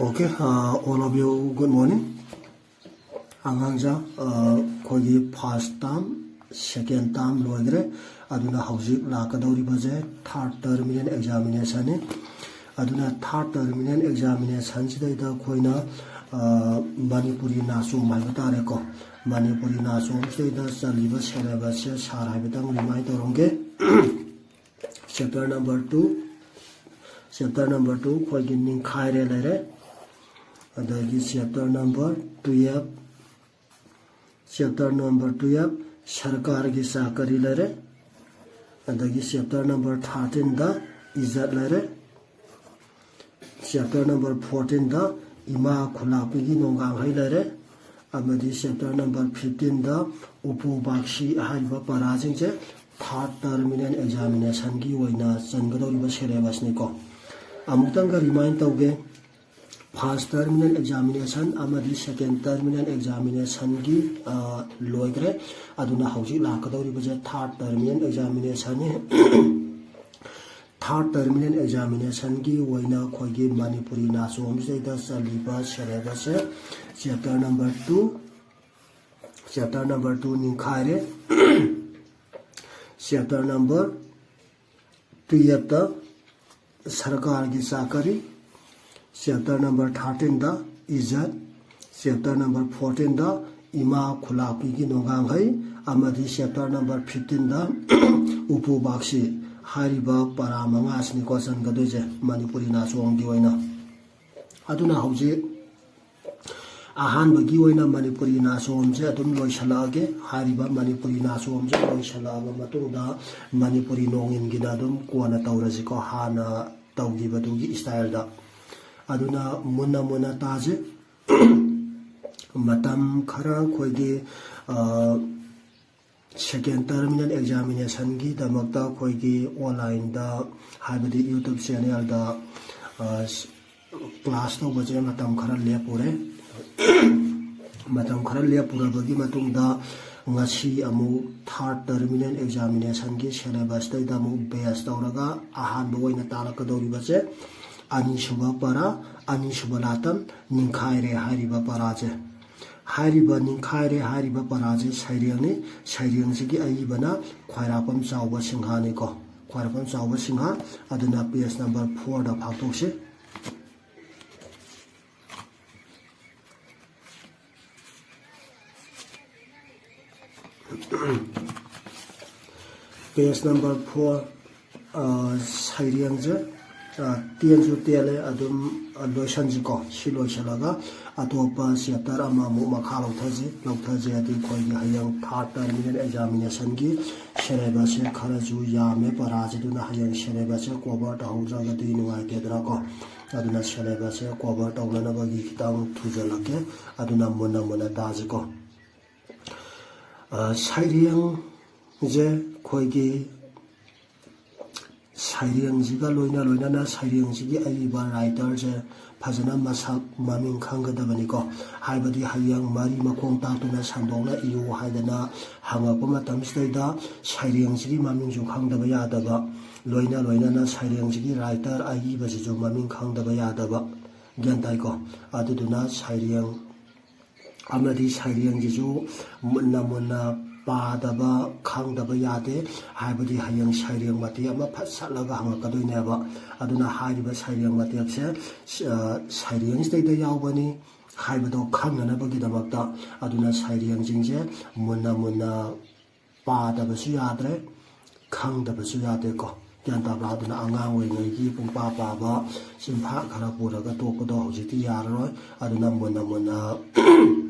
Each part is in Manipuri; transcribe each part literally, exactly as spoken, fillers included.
Okay, uh, all of you, good morning. ꯑꯉꯥꯡꯁꯥ, ꯑ, ꯑꯩꯈꯣꯏꯒꯤ first term, second term ꯂꯣꯏꯈ꯭ꯔꯦ꯫ ꯑꯗꯨꯅ ꯍꯧꯖꯤꯛ ꯂꯥꯛꯀꯗꯧꯔꯤꯕꯁꯦ third terminal examinationꯅꯤ꯫ ꯑꯗꯨꯅ third terminal examinationꯁꯤꯗꯩꯗ ꯑꯩꯈꯣꯏꯅ, ꯑ, ꯃꯅꯤꯄꯨꯔꯤ ꯅꯥꯆꯣꯝ ꯍꯥꯏꯕ ꯇꯥꯔꯦꯀꯣ, ꯃꯅꯤꯄꯨꯔꯤ ꯅꯥꯆꯣꯝꯁꯤꯗꯩꯗ ꯆꯜꯂꯤꯕ syllabusꯁꯦ ꯁꯥꯔ ꯍꯥꯏꯐꯦꯠꯇꯪ remind ꯇꯧꯔꯝꯒꯦ꯫ Chapter number two, chapter number two ꯑꯩꯈꯣꯏꯒꯤ ꯅꯤꯡꯈꯥꯏꯔꯦ ꯂꯩꯔꯦ꯫ ꯑꯗꯒꯤ chapter number twelve, chapter number twelve ꯁꯔꯀꯥꯔꯒꯤ ꯆꯥꯀꯔꯤ ꯂꯩꯔꯦ꯫ ꯑꯗꯒꯤ chapter number thirteenꯗ ꯏꯖꯠ ꯂꯩꯔꯦ꯫ Chapter number fourteenꯗ ꯏꯃꯥ ꯈꯨꯂꯥꯛꯄꯤꯒꯤ ꯅꯣꯡꯒꯥꯡꯍꯩ ꯂꯩꯔꯦ꯫ ꯑꯃꯗꯤ chapter number fifteenꯗ ꯎꯄꯨ ꯕꯥꯛꯁꯤ ꯍꯥꯏꯔꯤꯕ ꯄꯔꯥꯁꯤꯡꯁꯦ third terminal examinationꯒꯤ ꯑꯣꯏꯅ ꯆꯟꯒꯗꯧꯔꯤꯕ syllabusꯅꯤꯀꯣ꯫ ꯑꯃꯨꯛꯇꯪꯒ remind ꯇꯧꯒꯦ, first terminal examination ꯑꯃꯗꯤ second terminal examinationꯒꯤ, ꯑ, ꯂꯣꯏꯈ꯭ꯔꯦ꯫ ꯑꯗꯨꯅ ꯍꯧꯖꯤꯛ ꯂꯥꯛꯀꯗꯧꯔꯤꯕꯁꯦ third terminal examinationꯅꯤ꯫ Third terminal examinationꯒꯤ ꯑꯣꯏꯅ ꯑꯩꯈꯣꯏꯒꯤ Manipuri ꯅꯥꯆꯣꯝꯁꯤꯗꯩꯗ ꯆꯜꯂꯤꯕ syllabusꯁꯦ chapter number two, chapter number two ꯅꯤꯡꯈꯥꯏꯔꯦ꯫ Chapter number twelveꯇ ꯁꯔꯀꯥꯔꯒꯤ ꯆꯥꯀꯔꯤ, chapter number thirteenꯗ ꯏꯖꯠ, chapter number fourteenꯗ ꯏꯃꯥ ꯈꯨꯂꯥꯛꯄꯤꯒꯤ ꯅꯣꯡꯒꯥꯡꯍꯩ, ꯑꯃꯗꯤ chapter number fifteenꯗ ꯎꯄꯨ ꯕꯥꯛꯁꯤ ꯍꯥꯏꯔꯤꯕ ꯄꯔꯥ ꯃꯉꯥꯁꯤꯅꯤꯀꯣ ꯆꯟꯒꯗꯣꯏꯁꯦ ꯃꯅꯤꯄꯨꯔꯤ ꯅꯥꯆꯣꯝꯒꯤ ꯑꯣꯏꯅ꯫ ꯑꯗꯨꯅ ꯍꯧꯖꯤꯛ ꯑꯍꯥꯟꯕꯒꯤ ꯑꯣꯏꯅ ꯃꯅꯤꯄꯨꯔꯤ ꯅꯥꯆꯣꯝꯁꯦ ꯑꯗꯨꯝ ꯂꯣꯏꯁꯤꯜꯂꯛꯑꯒꯦ꯫ ꯍꯥꯏꯔꯤꯕ ꯃꯅꯤꯄꯨꯔꯤ ꯅꯥꯆꯣꯝꯁꯦ ꯂꯣꯏꯁꯤꯜꯂꯛꯑꯕ ꯃꯇꯨꯡꯗ ꯃꯅꯤꯄꯨꯔꯤ ꯅꯣꯡꯏꯟꯒꯤꯅ ꯑꯗꯨꯝ ꯀꯣꯟꯅ ꯇꯧꯔꯁꯤꯀꯣ, ꯍꯥꯟꯅ ꯇꯧꯈꯤꯕꯗꯨꯒꯤ styleꯗ꯫ ꯑꯗꯨꯅ ꯃꯨꯟꯅ ꯃꯨꯟꯅ ꯇꯥꯁꯦ꯫ ꯃꯇꯝ ꯈꯔ ꯑꯩꯈꯣꯏꯒꯤ, ꯑ, second terminal examinationꯒꯤꯗꯃꯛꯇ ꯑꯩꯈꯣꯏꯒꯤ onlineꯗ, ꯍꯥꯏꯕꯗꯤ YouTube channelꯗ, ꯑ, class ꯇꯧꯕꯁꯦ ꯃꯇꯝ ꯈꯔ ꯂꯦꯞꯄꯨꯔꯦ꯫ ꯃꯇꯝ ꯈꯔ ꯂꯦꯞꯄꯨꯔꯕꯒꯤ ꯃꯇꯨꯡꯗ ꯉꯁꯤ ꯑꯃꯨꯛ third terminal examinationꯒꯤ syllabusꯇꯩꯗ ꯑꯃꯨꯛ base ꯇꯧꯔꯒ ꯑꯍꯥꯟꯕ ꯑꯣꯏꯅ ꯇꯥꯛꯂꯛꯀꯗꯧꯔꯤꯕꯁꯦ ꯑꯅꯤꯁꯨꯕ ꯄꯔꯥ, ꯑꯅꯤꯁꯨꯕ ꯂꯥꯇꯝ, ꯅꯤꯡꯈꯥꯏꯔꯦ ꯍꯥꯏꯔꯤꯕ ꯄꯔꯥꯁꯦ꯫ ꯍꯥꯏꯔꯤꯕ ꯅꯤꯡꯈꯥꯏꯔꯦ ꯍꯥꯏꯔꯤꯕ ꯄꯔꯥꯁꯦ ꯁꯩꯔꯦꯡꯅꯤ꯫ ꯁꯩꯔꯦꯡꯁꯤꯒꯤ ꯑꯏꯕꯅ ꯈ꯭ꯋꯥꯏꯔꯥꯛꯄꯝ ꯆꯥꯎꯕ ꯁꯤꯡꯍꯥꯅꯤꯀꯣ꯫ ꯈ꯭ꯋꯥꯏꯔꯥꯛꯄꯝ ꯆꯥꯎꯕ ꯁꯤꯡꯍ꯫ ꯑꯗꯨꯅ page number fourꯗ ꯐꯥꯛꯇꯣꯛꯁꯤ꯫ Page number four, ꯁꯩꯔꯦꯡꯁꯦ ꯇꯦꯟꯁꯨ ꯇꯦꯜꯂꯦ꯫ ꯑꯗꯨꯝ ꯂꯣꯏꯁꯟꯁꯤꯀꯣ꯫ ꯁꯤ ꯂꯣꯏꯁꯤꯜꯂꯒ ꯑꯇꯣꯞꯄ chapter ꯑꯃꯃꯨꯛ ꯃꯈꯥ ꯂꯧꯊꯁꯤ꯫ ꯂꯧꯊꯁꯤ ꯍꯥꯏꯗꯤ ꯑꯩꯈꯣꯏꯒꯤ ꯍꯌꯦꯡ third terminal examinationꯒꯤ syllabusꯁꯦ ꯈꯔꯁꯨ ꯌꯥꯝꯃꯦ ꯄꯔꯥꯁꯤꯗꯨꯅ꯫ ꯍꯌꯦꯡ syllabusꯁꯦ cover ꯇꯧꯍꯧꯗ꯭ꯔꯒꯗꯤ ꯅꯨꯡꯉꯥꯏꯇꯦꯗꯅꯀꯣ꯫ ꯑꯗꯨꯅ syllabusꯁꯦ cover ꯇꯧꯅꯅꯕꯒꯤ ꯈꯤꯇꯪ ꯊꯨꯖꯜꯂꯛꯀꯦ꯫ ꯑꯗꯨꯅ ꯃꯨꯟꯅ ꯃꯨꯟꯅ ꯇꯥꯁꯤꯀꯣ꯫ ꯁꯩꯔꯦꯡꯁꯦ ꯑꯩꯈꯣꯏꯒꯤ ꯁꯩꯔꯦꯡꯁꯤꯒ ꯂꯣꯏꯅ ꯂꯣꯏꯅꯅ ꯁꯩꯔꯦꯡꯁꯤꯒꯤ ꯑꯏꯕ writerꯁꯦ ꯐꯖꯅ ꯃꯁꯛ ꯃꯃꯤꯡ ꯈꯪꯒꯗꯕꯅꯤꯀꯣ꯫ ꯍꯥꯏꯕꯗꯤ ꯍꯌꯦꯡ ꯃꯔꯤ ꯃꯈꯣꯡ ꯇꯥꯛꯇꯨꯅ ꯁꯟꯗꯣꯛꯅ ꯏꯌꯨ ꯍꯥꯏꯗꯅ ꯍꯪꯉꯛꯄ ꯃꯇꯝꯁꯤꯗꯩꯗ ꯁꯩꯔꯦꯡꯁꯤꯒꯤ ꯃꯃꯤꯡꯁꯨ ꯈꯪꯗꯕ ꯌꯥꯗꯕ, ꯂꯣꯏꯅ ꯂꯣꯏꯅꯅ ꯁꯩꯔꯦꯡꯁꯤꯒꯤ writer ꯑꯏꯕꯁꯤꯁꯨ ꯃꯃꯤꯡ ꯈꯪꯗꯕ ꯌꯥꯗꯕ꯫ ꯒ꯭ꯌꯥꯟ ꯇꯥꯏꯀꯣ? ꯑꯗꯨꯗꯨꯅ ꯁꯩꯔꯦꯡ ꯑꯃꯗꯤ ꯁꯩꯔꯦꯡꯁꯤꯁꯨ ꯃꯨꯟꯅ ꯃꯨꯟꯅ ꯄꯥꯗꯕ, ꯈꯪꯗꯕ ꯌꯥꯗꯦ꯫ ꯍꯥꯏꯕꯗꯤ ꯍꯌꯦꯡ ꯁꯩꯔꯦꯡ ꯃꯇꯦꯛ ꯑꯃ ꯐꯠ ꯁꯠꯂꯒ ꯍꯪꯉꯛꯀꯗꯣꯏꯅꯦꯕ꯫ ꯑꯗꯨꯅ ꯍꯥꯏꯔꯤꯕ ꯁꯩꯔꯦꯡ ꯃꯇꯦꯛꯁꯦ, ꯑ, ꯁꯩꯔꯦꯡꯁꯤꯗꯩꯗ ꯌꯥꯎꯕꯅꯤ ꯍꯥꯏꯕꯗꯣ ꯈꯪꯅꯅꯕꯒꯤꯗꯃꯛꯇ꯫ ꯑꯗꯨꯅ ꯁꯩꯔꯦꯡꯁꯤꯡꯁꯦ ꯃꯨꯟꯅ ꯃꯨꯟꯅ ꯄꯥꯗꯕꯁꯨ ꯌꯥꯗ꯭ꯔꯦ, ꯈꯪꯗꯕꯁꯨ ꯌꯥꯗꯦꯀꯣ꯫ ꯒ꯭ꯌꯥꯟ ꯇꯥꯕ꯭ꯔꯥ? ꯑꯗꯨꯅ ꯑꯉꯥꯡ ꯑꯣꯏꯔꯤꯉꯩꯒꯤ ꯄꯨꯡꯄꯥ ꯄꯥꯕ, ꯆꯤꯟꯐꯥ ꯈꯔ ꯄꯨꯔꯒ ꯇꯣꯛꯄꯗꯣ ꯍꯧꯖꯤꯛꯇꯤ ꯌꯥꯔꯔꯣꯏ꯫ ꯑꯗꯨꯅ ꯃꯨꯟꯅ ꯃꯨꯟꯅ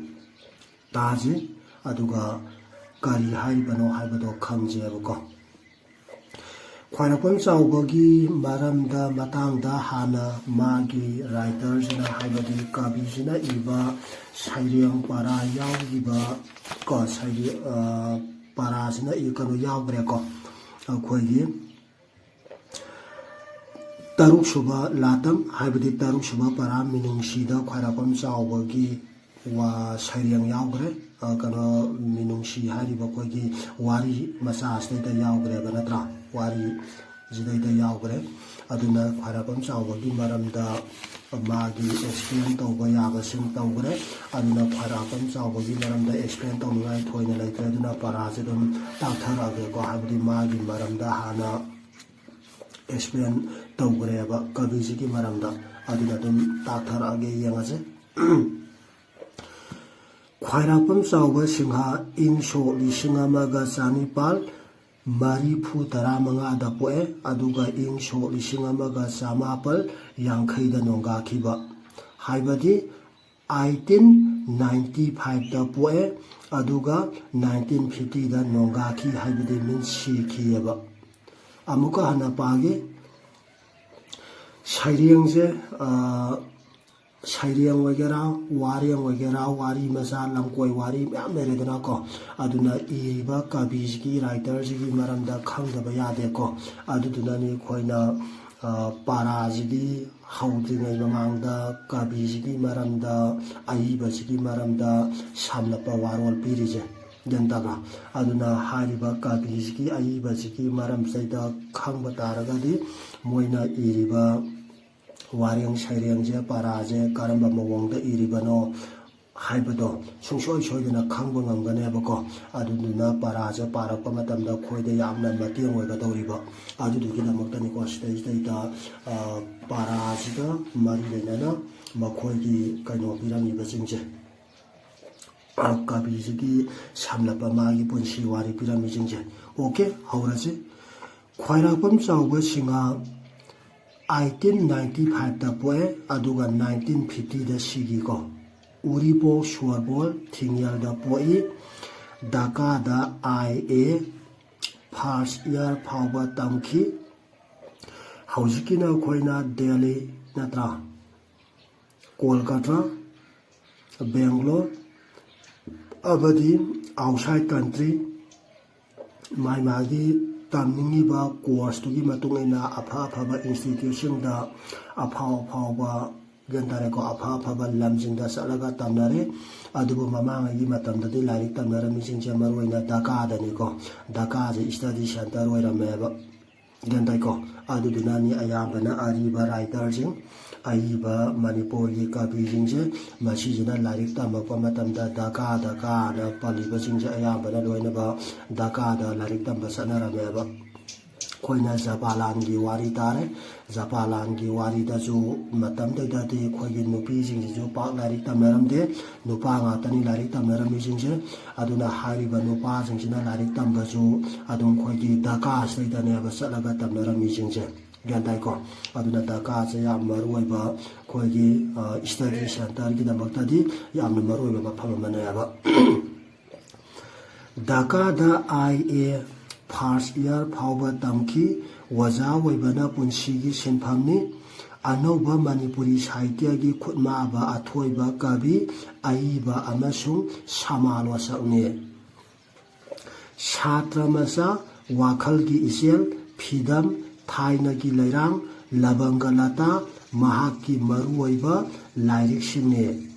ꯇꯥꯁꯤ, ꯑꯗꯨꯒ ꯀꯔꯤ ꯍꯥꯏꯔꯤꯕꯅꯣ ꯍꯥꯏꯕꯗꯣ ꯈꯪꯁꯦꯕꯀꯣ꯫ ꯈ꯭ꯋꯥꯏꯔꯥꯛꯄꯝ ꯆꯥꯎꯕꯒꯤ ꯃꯔꯝꯗ, ꯃꯇꯥꯡꯗ ꯍꯥꯟꯅ ꯃꯥꯒꯤ writerꯁꯤꯅ, ꯍꯥꯏꯕꯗꯤ ꯀꯕꯤꯁꯤꯅ ꯏꯕ ꯁꯩꯔꯦꯡ ꯄꯔꯥ ꯌꯥꯎꯈꯤꯕ ꯀꯣ, ꯁꯩꯔꯦꯡ, ꯑ, ꯄꯔꯥꯁꯤꯅ ꯏ-, ꯀꯩꯅꯣ ꯌꯥꯎꯈ꯭ꯔꯦꯀꯣ꯫ ꯑꯩꯈꯣꯏꯒꯤ ꯇꯔꯨꯛ ꯁꯨꯕ ꯂꯥꯇꯝ, ꯍꯥꯏꯕꯗꯤ ꯇꯔꯨꯛ ꯁꯨꯕ ꯄꯔꯥ ꯃꯤꯅꯨꯡꯁꯤꯗ ꯈ꯭ꯋꯥꯏꯔꯥꯛꯄꯝ ꯆꯥꯎꯕꯒꯤ ꯋꯥ ꯁꯩꯔꯦꯡ ꯌꯥꯎꯈ꯭ꯔꯦ꯫ ꯑ, ꯀꯩꯅꯣ, ꯃꯤꯅꯨꯡꯁꯤ ꯍꯥꯏꯔꯤꯕ ꯑꯩꯈꯣꯏꯒꯤ ꯋꯥꯔꯤ ꯃꯆꯥ ꯑꯁꯤꯗꯩꯗ ꯌꯥꯎꯈ꯭ꯔꯦꯕ ꯅꯠꯇ꯭ꯔꯥ? ꯋꯥꯔꯤ ꯁꯤꯗꯩꯗ ꯌꯥꯎꯈ꯭ꯔꯦ꯫ ꯑꯗꯨꯅ ꯈ꯭ꯋꯥꯏꯔꯥꯛꯄꯝ ꯆꯥꯎꯕꯒꯤ ꯃꯔꯝꯗ ꯃꯥꯒꯤ ꯑꯦꯛꯁꯄ꯭ꯂꯦꯟ ꯇꯧꯕ ꯌꯥꯕꯁꯤꯡ ꯇꯧꯈ꯭ꯔꯦ꯫ ꯑꯗꯨꯅ ꯈ꯭ꯋꯥꯏꯔꯥꯛꯄꯝ ꯆꯥꯎꯕꯒꯤ ꯃꯔꯝꯗ ꯑꯦꯛꯁꯄ꯭ꯂꯦꯟ ꯇꯧꯅꯤꯡꯉꯥꯏ ꯊꯣꯏꯅ ꯂꯩꯇ꯭ꯔꯦ꯫ ꯑꯗꯨꯅ ꯄꯔꯥꯁꯦ ꯑꯗꯨꯝ ꯇꯥꯛꯊꯔꯛꯑꯒꯦꯀꯣ, ꯍꯥꯏꯕꯗꯤ ꯃꯥꯒꯤ ꯃꯔꯝꯗ ꯍꯥꯟꯅ ꯑꯦꯛꯁꯄ꯭ꯂꯦꯟ ꯇꯧꯈ꯭ꯔꯦꯕ ꯀꯕꯤꯁꯤꯒꯤ ꯃꯔꯝꯗ꯫ ꯑꯗꯨꯅ ꯑꯗꯨꯝ ꯇꯥꯛꯊꯔꯛꯑꯒꯦ, ꯌꯦꯡꯉꯁꯦ꯫ ꯈ꯭ꯋꯥꯏꯔꯥꯛꯄꯝ ꯆꯥꯎꯕ ꯁꯤꯡꯍ ꯏꯪ ꯁꯣꯛ ꯂꯤꯁꯤꯡ ꯑꯃꯒ ꯆꯅꯤꯄꯥꯜ ꯃꯔꯤꯐꯨ ꯇꯔꯥꯃꯉꯥꯗ ꯄꯣꯛꯑꯦ, ꯑꯗꯨꯒ ꯏꯪ ꯁꯣꯛ ꯂꯤꯁꯤꯡ ꯑꯃꯒ ꯆꯃꯥꯄꯜ ꯌꯥꯡꯈꯩꯗ ꯅꯣꯡꯒꯥꯈꯤꯕ, ꯍꯥꯏꯕꯗꯤ ꯑꯥꯏꯇꯤꯟ ꯅꯥꯏꯟꯇꯤ ꯐꯥꯏꯚꯇ ꯄꯣꯛꯑꯦ, ꯑꯗꯨꯒ ꯅꯥꯏꯟꯇꯤꯟ ꯐꯤꯐꯇꯤꯗ ꯅꯣꯡꯒꯥꯈꯤ, ꯍꯥꯏꯕꯗꯤ ꯃꯤꯟ ꯁꯤꯈꯤꯑꯕ꯫ ꯑꯃꯨꯛꯀ ꯍꯟꯅ ꯄꯥꯒꯦ꯫ ꯁꯩꯔꯦꯡꯁꯦ, ꯑ, ꯁꯩꯔꯦꯡ ꯑꯣꯏꯒꯦꯔꯥ, ꯋꯥꯔꯦꯡ ꯑꯣꯏꯒꯦꯔꯥ, ꯋꯥꯔꯤ ꯃꯆꯥ, ꯂꯝꯀꯣꯏ ꯋꯥꯔꯤ ꯃꯌꯥꯝ ꯂꯩꯔꯦꯗꯅꯀꯣ꯫ ꯑꯗꯨꯅ ꯏꯔꯤꯕ ꯀꯕꯤꯁꯤꯒꯤ, ꯔꯥꯏꯇꯔꯁꯤꯒꯤ ꯃꯔꯝꯗ ꯈꯪꯗꯕ ꯌꯥꯗꯦꯀꯣ꯫ ꯑꯗꯨꯗꯨꯅꯅꯤ ꯑꯩꯈꯣꯏꯅ, ꯑ, ꯄꯥꯔꯥꯁꯤꯒꯤ ꯍꯧꯗ꯭ꯔꯤꯉꯩ ꯃꯃꯥꯡꯗ ꯀꯕꯤꯁꯤꯒꯤ ꯃꯔꯝꯗ, ꯑꯏꯕꯁꯤꯒꯤ ꯃꯔꯝꯗ ꯁꯝꯂꯞꯄ ꯋꯥꯔꯣꯜ ꯄꯤꯔꯤꯁꯦ꯫ ꯒ꯭ꯌꯥꯟ ꯇꯥꯕ꯭ꯔꯥ? ꯑꯗꯨꯅ ꯍꯥꯏꯔꯤꯕ ꯀꯕꯤꯁꯤꯒꯤ, ꯑꯏꯕꯁꯤꯒꯤ ꯃꯔꯝꯁꯤꯗ ꯈꯪꯕ ꯇꯥꯔꯒꯗꯤ ꯃꯣꯏꯅ ꯏꯔꯤꯕ ꯋꯥꯔꯦꯡ ꯁꯩꯔꯦꯡꯁꯦ, ꯄꯔꯥꯁꯦ ꯀꯔꯝꯕ ꯃꯑꯣꯡꯗ ꯏꯔꯤꯕꯅꯣ ꯍꯥꯏꯕꯗꯣ ꯁꯨꯡꯁꯣꯏ ꯁꯣꯏꯗꯅ ꯈꯪꯕ ꯉꯝꯒꯅꯦꯕꯀꯣ꯫ ꯑꯗꯨꯗꯨꯅ ꯄꯔꯥꯁꯦ ꯄꯥꯔꯛꯄ ꯃꯇꯝꯗ ꯑꯩꯈꯣꯏꯗ ꯌꯥꯝꯅ ꯃꯇꯦꯡ ꯑꯣꯏꯒꯗꯧꯔꯤꯕ꯫ ꯑꯗꯨꯗꯨꯒꯤꯗꯃꯛꯇꯅꯤꯀꯣ ꯁꯤꯗꯩꯁꯤꯗꯩꯗ, ꯑ, ꯄꯔꯥꯁꯤꯒ ꯃꯔꯤ ꯂꯩꯅꯅ ꯃꯈꯣꯏꯒꯤ ꯀꯩꯅꯣ ꯄꯤꯔꯝꯃꯤꯕꯁꯤꯡꯁꯦ, ꯑ, ꯀꯕꯤꯁꯤꯒꯤ ꯁꯝꯂꯞꯄ ꯃꯥꯒꯤ ꯄꯨꯟꯁꯤ ꯋꯥꯔꯤ ꯄꯤꯔꯝꯃꯤꯁꯤꯡꯁꯦ꯫ ꯑꯣꯀꯦ, ꯍꯧꯔꯁꯤ꯫ ꯈ꯭ꯋꯥꯏꯔꯥꯛꯄꯝ ꯆꯥꯎꯕ ꯁꯤꯡꯍ ꯑꯥꯏꯇꯤꯟ ꯅꯥꯏꯟꯇꯤ ꯐꯥꯏꯚꯇ ꯄꯣꯛꯑꯦ, ꯑꯗꯨꯒ ꯅꯥꯏꯟꯇꯤꯟ ꯐꯤꯐꯇꯤꯗ ꯁꯤꯈꯤꯀꯣ꯫ ꯎꯔꯤꯄꯣꯛ ꯁꯣꯔꯕꯣꯜ ꯊꯤꯡꯌꯦꯜꯗ ꯄꯣꯛꯏ꯫ ꯙꯥꯀꯥꯗ ꯑꯥꯏ ꯑꯦ ꯐꯥꯔꯁ ꯏꯌꯥꯔ ꯐꯥꯎꯕ ꯇꯝꯈꯤ꯫ ꯍꯧꯖꯤꯛꯀꯤꯅ ꯑꯩꯈꯣꯏꯅ ꯗꯦꯜꯂꯤ ꯅꯠꯇ꯭ꯔꯥ, ꯀꯣꯜꯀꯇꯥ, ꯕꯦꯡꯒ꯭ꯂꯣꯔ ꯑꯃꯗꯤ ꯑꯥꯎꯠꯁꯥꯏꯠ ꯀꯟꯇ꯭ꯔꯤ ꯃꯥꯏ ꯃꯥꯒꯤ ꯇꯝꯅꯤꯡꯉꯤꯕ ꯀꯣꯔꯁꯇꯨꯒꯤ ꯃꯇꯨꯡ ꯏꯟꯅ ꯑꯐ ꯑꯐꯕ ꯏꯟꯁꯇꯤꯇ꯭ꯌꯨꯠꯁꯤꯡꯗ ꯑꯐꯥꯎ ꯑꯐꯥꯎꯕ, ꯒ꯭ꯌꯥꯟ ꯇꯥꯔꯦꯀꯣ, ꯑꯐ ꯑꯐꯕ ꯂꯝꯁꯤꯡꯗ ꯆꯠꯂꯒ ꯇꯝꯅꯔꯦ꯫ ꯑꯗꯨꯕꯨ ꯃꯃꯥꯡꯉꯩꯒꯤ ꯃꯇꯝꯗꯗꯤ ꯂꯥꯏꯔꯤꯛ ꯇꯝꯅꯔꯝꯃꯤꯁꯤꯡꯁꯦ ꯃꯔꯨꯑꯣꯏꯅ ꯙꯥꯀꯥꯗꯅꯤꯀꯣ, ꯙꯥꯀꯥꯁꯦ ꯏꯁꯇꯗꯤ ꯁꯦꯟꯇꯔ ꯑꯣꯏꯔꯝꯃꯦꯕ꯫ ꯒ꯭ꯌꯥꯟ ꯇꯥꯏꯀꯣ? ꯑꯗꯨꯗꯨꯅꯅꯤ ꯑꯌꯥꯝꯕꯅ ꯑꯔꯤꯕ writerꯁꯤꯡ, ꯑꯔꯤꯕ ꯃꯅꯤꯄꯨꯔꯒꯤ ꯀꯕꯤꯁꯤꯡꯁꯦ, ꯃꯁꯤꯁꯤꯅ ꯂꯥꯏꯔꯤꯛ ꯇꯝꯃꯛꯄ ꯃꯇꯝꯗ ꯗꯀꯥ ꯗꯀꯥꯅ ꯄꯜꯂꯤꯕꯁꯤꯡꯁꯦ ꯑꯌꯥꯝꯕꯅ ꯂꯣꯏꯅꯃꯛ ꯗꯀꯥꯗ ꯂꯥꯏꯔꯤꯛ ꯇꯝꯕ ꯆꯠꯅꯔꯝꯃꯦꯕ꯫ ꯑꯩꯈꯣꯏꯅ ꯖꯄꯥꯂꯥꯟꯒꯤ ꯋꯥꯔꯤ ꯇꯥꯔꯦ꯫ ꯖꯄꯥꯂꯥꯟꯒꯤ ꯋꯥꯔꯤꯗꯁꯨ ꯃꯇꯝꯗꯨꯗꯗꯤ ꯑꯩꯈꯣꯏꯒꯤ ꯅꯨꯄꯤꯁꯤꯡꯁꯤꯁꯨ ꯄꯥꯛ ꯂꯥꯏꯔꯤꯛ ꯇꯝꯅꯔꯝꯗꯦ, ꯅꯨꯄꯥ ꯉꯥꯛꯇꯅꯤ ꯂꯥꯏꯔꯤꯛ ꯇꯝꯅꯔꯝꯃꯤꯁꯤꯡꯁꯦ꯫ ꯑꯗꯨꯅ ꯍꯥꯏꯔꯤꯕ ꯅꯨꯄꯥꯁꯤꯡꯁꯤꯅ ꯂꯥꯏꯔꯤꯛ ꯇꯝꯕꯁꯨ ꯑꯗꯨꯝ ꯑꯩꯈꯣꯏꯒꯤ ꯗꯀꯥꯁꯤꯗꯩꯗꯅꯦꯕ ꯆꯠꯂꯒ ꯇꯝꯅꯔꯝꯃꯤꯁꯤꯡꯁꯦ꯫ ꯒ꯭ꯌꯥꯟ ꯇꯥꯏꯀꯣ? ꯑꯗꯨꯅ ꯗꯀꯥꯁꯦ ꯌꯥꯝ ꯃꯔꯨ ꯑꯣꯏꯕ, ꯑꯩꯈꯣꯏꯒꯤ, ꯑ, study centreꯒꯤꯗꯃꯛꯇꯗꯤ ꯌꯥꯝꯅ ꯃꯔꯨ ꯑꯣꯏꯕ ꯃꯐꯝ ꯑꯃꯅꯦꯕ꯫ ꯗꯀꯥꯗ I A first year ꯐꯥꯎꯕ ꯇꯝꯈꯤ꯫ ꯑꯣꯖꯥ ꯑꯣꯏꯕꯅ ꯄꯨꯟꯁꯤꯒꯤ ꯁꯤꯟꯐꯝꯅꯤ꯫ ꯑꯅꯧꯕ ꯃꯅꯤꯄꯨꯔꯤ ꯁꯥꯍꯤꯇ꯭ꯌꯒꯤ ꯈꯨꯠꯃꯥꯕ ꯑꯊꯣꯏꯕ ꯀꯕꯤ, ꯑꯏꯕ ꯑꯃꯁꯨꯡ ꯁꯃꯥꯂꯣꯆꯛꯅꯤ꯫ ꯁꯥꯇ꯭ꯔ ꯃꯆꯥ, ꯋꯥꯈꯜꯒꯤ ꯏꯆꯦꯜ, ꯐꯤꯗꯝ, ꯊꯥꯏꯅꯒꯤ ꯂꯩꯔꯥꯡ, ꯂꯕꯪꯒ ꯂꯇꯥ ꯃꯍꯥꯛꯀꯤ ꯃꯔꯨꯑꯣꯏꯕ ꯂꯥꯏꯔꯤꯛꯁꯤꯡꯅꯤ꯫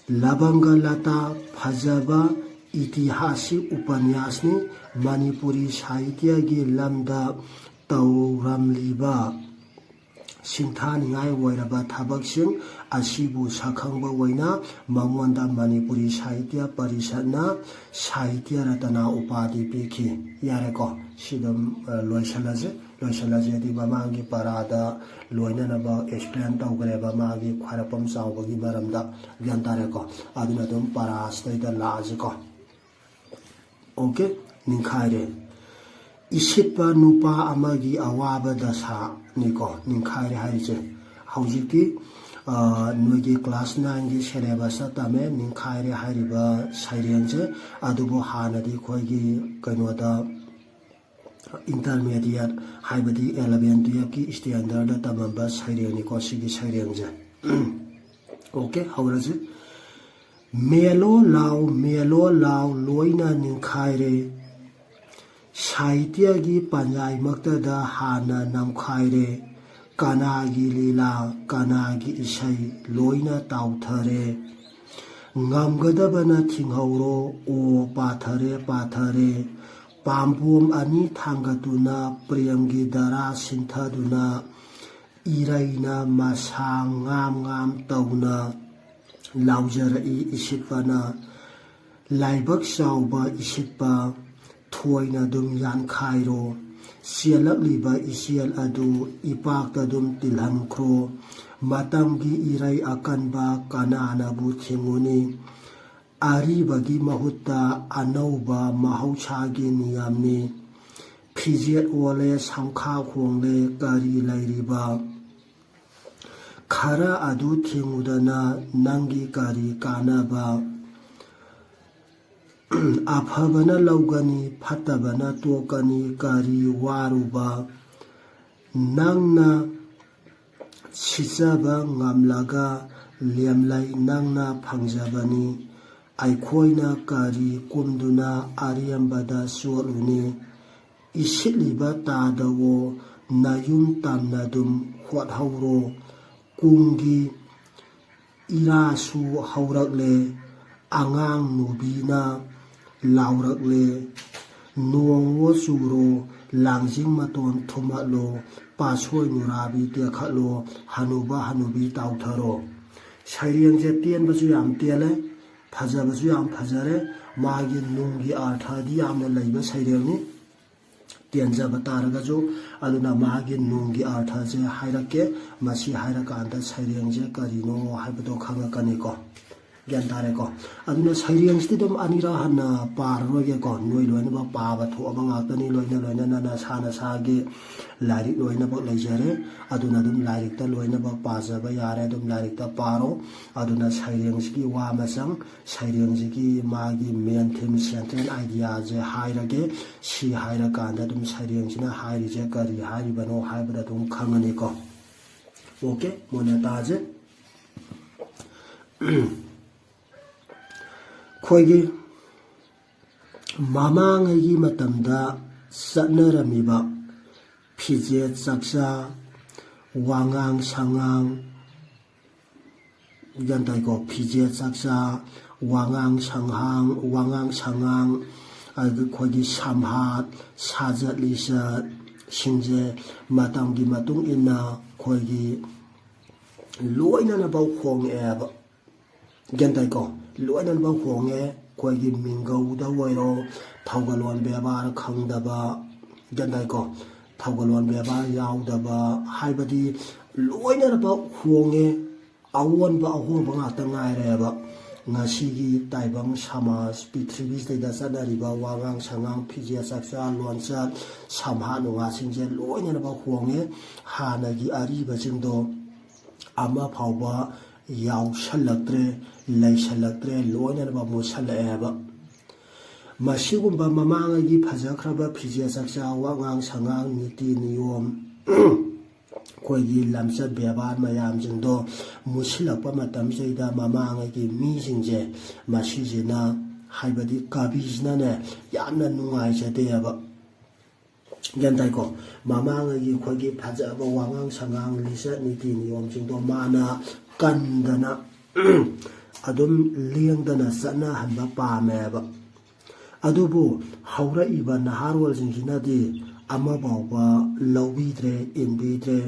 ꯂꯕꯪꯒ ꯂꯇꯥ ꯐꯖꯕ ꯏꯇꯤꯍꯥꯁꯤꯛ ꯎꯄꯟꯌꯥꯁꯅꯤ꯫ ꯃꯅꯤꯄꯨꯔꯤ ꯁꯥꯍꯤꯇ꯭ꯌꯒꯤ ꯂꯝꯗ ꯇꯧꯔꯝꯂꯤꯕ ꯁꯤꯡꯊꯥꯅꯤꯡꯉꯥꯏ ꯑꯣꯏꯔꯕ ꯊꯕꯛꯁꯤꯡ ꯑꯁꯤꯕꯨ ꯁꯛꯈꯪꯕ ꯑꯣꯏꯅ ꯃꯉꯣꯟꯗ ꯃꯅꯤꯄꯨꯔꯤ ꯁꯥꯍꯤꯇ꯭ꯌ ꯄꯔꯤꯁꯠꯅ ꯁꯥꯍꯤꯇ꯭ꯌ ꯔꯇꯅꯥ ꯎꯄꯥꯙꯤ ꯄꯤꯈꯤ꯫ ꯌꯥꯔꯦꯀꯣ, ꯁꯤ ꯑꯗꯨꯝ, ꯑ, ꯂꯣꯏꯁꯤꯜꯂꯁꯤ꯫ ꯂꯣꯏꯁꯤꯜꯂꯁꯤ ꯍꯥꯏꯗꯤ ꯃꯃꯥꯡꯒꯤ ꯄꯔꯥꯗ ꯂꯣꯏꯅꯅꯕ explain ꯇꯧꯈ꯭ꯔꯦꯕ ꯃꯥꯒꯤ ꯈ꯭ꯋꯥꯏꯔꯥꯛꯄꯝ ꯆꯥꯎꯕꯒꯤ ꯃꯔꯝꯗ, ꯒ꯭ꯌꯥꯟ ꯇꯥꯔꯦꯀꯣ? ꯑꯗꯨꯅ ꯑꯗꯨꯝ ꯄꯔꯥꯁꯤꯗꯩꯗ ꯂꯥꯛꯑꯁꯤꯀꯣ꯫ OK, ꯅꯤꯡꯈꯥꯏꯔꯦ꯫ ꯏꯁꯤꯠꯄ ꯅꯨꯄꯥ ꯑꯃꯒꯤ ꯑꯋꯥꯕ ꯗꯁꯥꯅꯤꯀꯣ ꯅꯤꯡꯈꯥꯏꯔꯦ ꯍꯥꯏꯔꯤꯁꯦ꯫ ꯍꯧꯖꯤꯛꯇꯤ, ꯑ, ꯅꯣꯏꯒꯤ class nineꯒꯤ syllabusꯇ ꯇꯝꯃꯦ ꯅꯤꯡꯈꯥꯏꯔꯦ ꯍꯥꯏꯔꯤꯕ ꯁꯩꯔꯦꯡꯁꯦ꯫ ꯑꯗꯨꯕꯨ ꯍꯥꯟꯅꯗꯤ ꯑꯩꯈꯣꯏꯒꯤ ꯀꯩꯅꯣꯗ, intermediate ꯍꯥꯏꯕꯗꯤ eleven twelveꯀꯤ standardꯗ ꯇꯝꯃꯝꯕ ꯁꯩꯔꯦꯡꯅꯤꯀꯣ ꯁꯤꯒꯤ ꯁꯩꯔꯦꯡꯁꯦ꯫ OK, ꯍꯧꯔꯁꯤ꯫ ꯃꯦꯂꯣ ꯂꯥꯎ, ꯃꯦꯂꯣ ꯂꯥꯎ, ꯂꯣꯏꯅ ꯅꯤꯡꯈꯥꯏꯔꯦ꯫ ꯁꯥꯍꯤꯇ꯭ꯌꯒꯤ ꯄꯟꯌꯥꯏꯃꯛꯇꯗ ꯍꯥꯟꯅ ꯅꯝꯈꯥꯏꯔꯦ꯫ ꯀꯅꯥꯒꯤ ꯂꯤꯂꯥ, ꯀꯅꯥꯒꯤ ꯏꯁꯩ, ꯂꯣꯏꯅ ꯇꯥꯎꯊꯔꯦ꯫ ꯉꯝꯒꯗꯕꯅ ꯊꯤꯡꯍꯧꯔꯣ, ꯑꯣ ꯄꯥꯊꯔꯦ, ꯄꯥꯊꯔꯦ꯫ ꯄꯥꯝꯕꯣꯝ ꯑꯅꯤ ꯊꯥꯡꯒꯠꯇꯨꯅ ꯄ꯭ꯔꯦꯝꯒꯤ ꯙꯔꯥ ꯁꯤꯟꯊꯗꯨꯅ ꯏꯔꯩꯅ ꯃꯁꯥ ꯉꯥꯝ ꯉꯥꯝ ꯇꯧꯅ ꯂꯥꯎꯖꯔꯛꯏ ꯏꯁꯤꯠꯄꯅ꯫ ꯂꯥꯏꯕꯛ ꯆꯥꯎꯕ ꯏꯁꯤꯠꯄ, ꯊꯣꯏꯅ ꯑꯗꯨꯝ ꯌꯥꯟꯈꯥꯏꯔꯣ꯫ ꯆꯦꯜꯂꯛꯂꯤꯕ ꯏꯆꯦꯜ ꯑꯗꯨ ꯏꯄꯥꯛꯇ ꯑꯗꯨꯝ ꯇꯤꯜꯍꯟꯈ꯭ꯔꯣ꯫ ꯃꯇꯝꯒꯤ ꯏꯔꯩ ꯑꯀꯟꯕ ꯀꯅꯥꯅꯕꯨ ꯊꯤꯡꯉꯨꯅꯤ? ꯑꯔꯤꯕꯒꯤ ꯃꯍꯨꯠꯇ ꯑꯅꯧꯕ ꯃꯍꯧꯁꯥꯒꯤ ꯅꯤꯌꯝꯅꯤ꯫ ꯐꯤꯖꯦꯠ ꯑꯣꯜꯂꯦ, ꯁꯝꯈꯥ ꯍꯣꯡꯂꯦ, ꯀꯔꯤ ꯂꯩꯔꯤꯕ? ꯈꯔ ꯑꯗꯨ ꯊꯤꯡꯉꯨꯗꯅ ꯅꯪꯒꯤ ꯀꯔꯤ ꯀꯥꯟꯅꯕ? ꯑꯐꯕꯅ ꯂꯧꯒꯅꯤ, ꯐꯠꯇꯕꯅ ꯇꯣꯛꯀꯅꯤ, ꯀꯔꯤ ꯋꯥꯔꯨꯕ? ꯅꯪꯅ ꯁꯤꯠꯆꯕ ꯉꯝꯂꯒ ꯂꯦꯝꯂꯩ ꯅꯪꯅ ꯐꯪꯖꯕꯅꯤ꯫ ꯑꯩꯈꯣꯏꯅ ꯀꯔꯤ ꯀꯨꯝꯗꯨꯅ ꯑꯔꯦꯝꯕꯗ ꯆꯣꯠꯂꯨꯅꯤ? ꯏꯁꯤꯠꯂꯤꯕ ꯇꯥꯗꯋꯣ, ꯅꯌꯨꯝ ꯇꯝꯅ ꯑꯗꯨꯝ ꯍꯣꯠꯍꯧꯔꯣ꯫ ꯀꯨꯝꯒꯤ ꯏꯔꯥꯁꯨ ꯍꯧꯔꯛꯂꯦ, ꯑꯉꯥꯡ ꯅꯨꯕꯤꯅ ꯂꯥꯎꯔꯛꯂꯦ, ꯅꯣꯡꯉꯣ ꯆꯨꯔꯣ, ꯂꯥꯡꯖꯤꯡ ꯃꯇꯣꯟ ꯊꯨꯝꯍꯠꯂꯣ, ꯄꯥꯠꯁꯣꯏ ꯅꯨꯔꯥꯕꯤ ꯇꯦꯛꯈꯠꯂꯣ, ꯍꯅꯨꯕ ꯍꯅꯨꯕꯤ ꯇꯥꯎꯊꯔꯣ꯫ ꯁꯩꯔꯦꯡꯁꯦ ꯇꯦꯟꯕꯁꯨ ꯌꯥꯝ ꯇꯦꯜꯂꯦ, ꯐꯖꯕꯁꯨ ꯌꯥꯝ ꯐꯖꯔꯦ꯫ ꯃꯥꯒꯤ ꯅꯨꯡꯒꯤ ꯑꯥꯔꯊꯗꯤ ꯌꯥꯝꯅ ꯂꯩꯕ ꯁꯩꯔꯦꯡꯅꯤ꯫ ꯇꯦꯟꯖꯕ ꯇꯥꯔꯒꯁꯨ, ꯑꯗꯨꯅ ꯃꯥꯒꯤ ꯅꯨꯡꯒꯤ ꯑꯥꯔꯊꯁꯦ ꯍꯥꯏꯔꯛꯀꯦ꯫ ꯃꯁꯤ ꯍꯥꯏꯔꯀꯥꯟꯗ ꯁꯩꯔꯦꯡꯁꯦ ꯀꯔꯤꯅꯣ ꯍꯥꯏꯕꯗꯣ ꯈꯪꯉꯛꯀꯅꯤꯀꯣ, ꯒ꯭ꯌꯥꯟ ꯇꯥꯔꯦꯀꯣ? ꯑꯗꯨꯅ ꯁꯩꯔꯦꯡꯁꯤꯗꯤ ꯑꯗꯨꯝ ꯑꯅꯤꯔꯛ ꯍꯟꯅ ꯄꯥꯔꯔꯣꯏꯒꯦꯀꯣ꯫ ꯅꯣꯏ ꯂꯣꯏꯅꯃꯛ ꯄꯥꯕ ꯊꯣꯛꯑꯕ ꯉꯥꯛꯇꯅꯤ꯫ ꯂꯣꯏꯅ ꯂꯣꯏꯅꯅ ꯅꯁꯥ ꯅꯁꯥꯒꯤ ꯂꯥꯏꯔꯤꯛ ꯂꯣꯏꯅꯃꯛ ꯂꯩꯖꯔꯦ꯫ ꯑꯗꯨꯅ ꯑꯗꯨꯝ ꯂꯥꯏꯔꯤꯛꯇ ꯂꯣꯏꯅꯃꯛ ꯄꯥꯖꯕ ꯌꯥꯔꯦ꯫ ꯑꯗꯨꯝ ꯂꯥꯏꯔꯤꯛꯇ ꯄꯥꯔꯣ꯫ ꯑꯗꯨꯅ ꯁꯩꯔꯦꯡꯁꯤꯒꯤ ꯋꯥ ꯃꯆꯪ, ꯁꯩꯔꯦꯡꯁꯤꯒꯤ ꯃꯥꯒꯤ main theme, central idea ꯁꯦ ꯍꯥꯏꯔꯒꯦ꯫ ꯁꯤ ꯍꯥꯏꯔꯀꯥꯟꯗ ꯑꯗꯨꯝ ꯁꯩꯔꯦꯡꯁꯤꯅ ꯍꯥꯏꯔꯤꯁꯦ ꯀꯔꯤ ꯍꯥꯏꯔꯤꯕꯅꯣ ꯍꯥꯏꯕꯗ ꯑꯗꯨꯝ ꯈꯪꯉꯅꯤꯀꯣ꯫ ꯑꯣꯀꯦ, ꯃꯨꯟꯅ ꯇꯥꯁꯦ꯫ ꯑꯩꯈꯣꯏꯒꯤ ꯃꯃꯥꯡꯉꯩꯒꯤ ꯃꯇꯝꯗ ꯆꯠꯅꯔꯝꯃꯤꯕ ꯐꯤꯖꯦꯠ ꯆꯥꯛꯆꯥ, ꯋꯥꯉꯥꯡ ꯁꯉꯥꯡ, ꯒ꯭ꯌꯥꯟ ꯇꯥꯏꯀꯣ? ꯐꯤꯖꯦꯠ ꯆꯥꯛꯆꯥ, ꯋꯥꯉꯥꯡ ꯁꯉꯥꯡ, ꯋꯥꯉꯥꯡ ꯁꯉꯥꯡ, ꯑꯩꯈꯣꯏꯒꯤ ꯁꯝꯍꯥꯠ, ꯁꯥꯖꯠ ꯂꯤꯆꯠꯁꯤꯡꯁꯦ ꯃꯇꯝꯒꯤ ꯃꯇꯨꯡ ꯏꯟꯅ ꯑꯩꯈꯣꯏꯒꯤ ꯂꯣꯏꯅꯅ ꯐꯥꯎ ꯍꯣꯡꯉꯛꯑꯦꯕ꯫ ꯒ꯭ꯌꯥꯟ ꯇꯥꯏꯀꯣ? ꯂꯣꯏꯅꯃꯛ ꯍꯣꯡꯉꯦ꯫ ꯑꯩꯈꯣꯏꯒꯤ ꯃꯤꯡꯒꯧꯗ ꯑꯣꯏꯔꯣ, ꯊꯧꯒꯜꯂꯣꯟ ꯕꯦꯕꯥꯔ ꯈꯪꯗꯕ, ꯒ꯭ꯌꯥꯟ ꯇꯥꯏꯀꯣ? ꯊꯧꯒꯜꯂꯣꯟ ꯕꯦꯕꯥꯔ ꯌꯥꯎꯗꯕ, ꯍꯥꯏꯕꯗꯤ ꯂꯣꯏꯅꯃꯛ ꯍꯣꯡꯉꯦ꯫ ꯑꯑꯣꯟꯕ ꯑꯍꯣꯡꯕ ꯉꯥꯛꯇ ꯉꯥꯏꯔꯦꯕ꯫ ꯉꯁꯤꯒꯤ ꯇꯥꯏꯕꯪ ꯁꯃꯥꯖ, ꯄ꯭ꯔꯤꯊꯤꯕꯤꯁꯤꯗꯩꯗ ꯆꯠꯅꯔꯤꯕ ꯋꯥꯉꯥꯡ ꯁꯉꯥꯡ, ꯐꯤꯖꯦꯠ ꯆꯥꯛꯆꯥ ꯂꯣꯟꯆꯠ, ꯁꯝꯍꯥꯠ ꯅꯨꯡꯍꯥꯠꯁꯤꯡꯁꯦ ꯂꯣꯏꯅꯃꯛ ꯍꯣꯡꯉꯦ꯫ ꯍꯥꯟꯅꯒꯤ ꯑꯔꯤꯕꯁꯤꯡꯗꯣ ꯑꯃ ꯐꯥꯎꯕ ꯌꯥꯎꯁꯜꯂꯛꯇ꯭ꯔꯦ, ꯂꯩꯁꯜꯂꯛꯇ꯭ꯔꯦ, ꯂꯣꯏꯅꯃꯛ ꯃꯨꯠꯁꯜꯂꯛꯑꯦꯕ꯫ ꯃꯁꯤꯒꯨꯝꯕ ꯃꯃꯥꯡꯉꯩꯒꯤ ꯐꯖꯈ꯭ꯔꯕ ꯐꯤꯖꯦꯠ ꯆꯛꯆꯥ, ꯋꯥꯉꯥꯡ ꯁꯉꯥꯡ, ꯅꯤꯇꯤ ꯅꯤꯌꯣꯝ, ꯑꯩꯈꯣꯏꯒꯤ ꯂꯝꯆꯠ ꯕꯦꯕꯥꯔ ꯃꯌꯥꯝꯁꯤꯡꯗꯣ ꯃꯨꯠꯁꯤꯜꯂꯛꯄ ꯃꯇꯝꯁꯤꯗ ꯃꯃꯥꯡꯉꯩꯒꯤ ꯃꯤꯁꯤꯡꯁꯦ, ꯃꯁꯤꯁꯤꯅ, ꯍꯥꯏꯕꯗꯤ ꯀꯕꯤꯁꯤꯅꯅꯦ, ꯌꯥꯝꯅ ꯅꯨꯡꯉꯥꯏꯖꯗꯦꯕ꯫ ꯒ꯭ꯌꯥꯟ ꯇꯥꯏꯀꯣ? ꯃꯃꯥꯡꯉꯩꯒꯤ ꯑꯩꯈꯣꯏꯒꯤ ꯐꯖꯕ ꯋꯥꯉꯥꯡ ꯁꯉꯥꯡ, ꯂꯤꯆꯠ ꯅꯤꯇꯤ ꯅꯤꯌꯣꯝꯁꯤꯡꯗꯣ ꯃꯥꯅ ꯀꯟꯗꯅ ꯑꯗꯨꯝ ꯂꯦꯡꯗꯅ ꯆꯠꯅꯍꯟꯕ ꯄꯥꯝꯃꯦꯕ꯫ ꯑꯗꯨꯕꯨ ꯍꯧꯔꯛꯏꯕ ꯅꯍꯥꯔꯣꯜꯁꯤꯡꯁꯤꯅꯗꯤ ꯑꯃꯐꯥꯎꯕ ꯂꯧꯕꯤꯗ꯭ꯔꯦ, ꯏꯟꯕꯤꯗ꯭ꯔꯦ꯫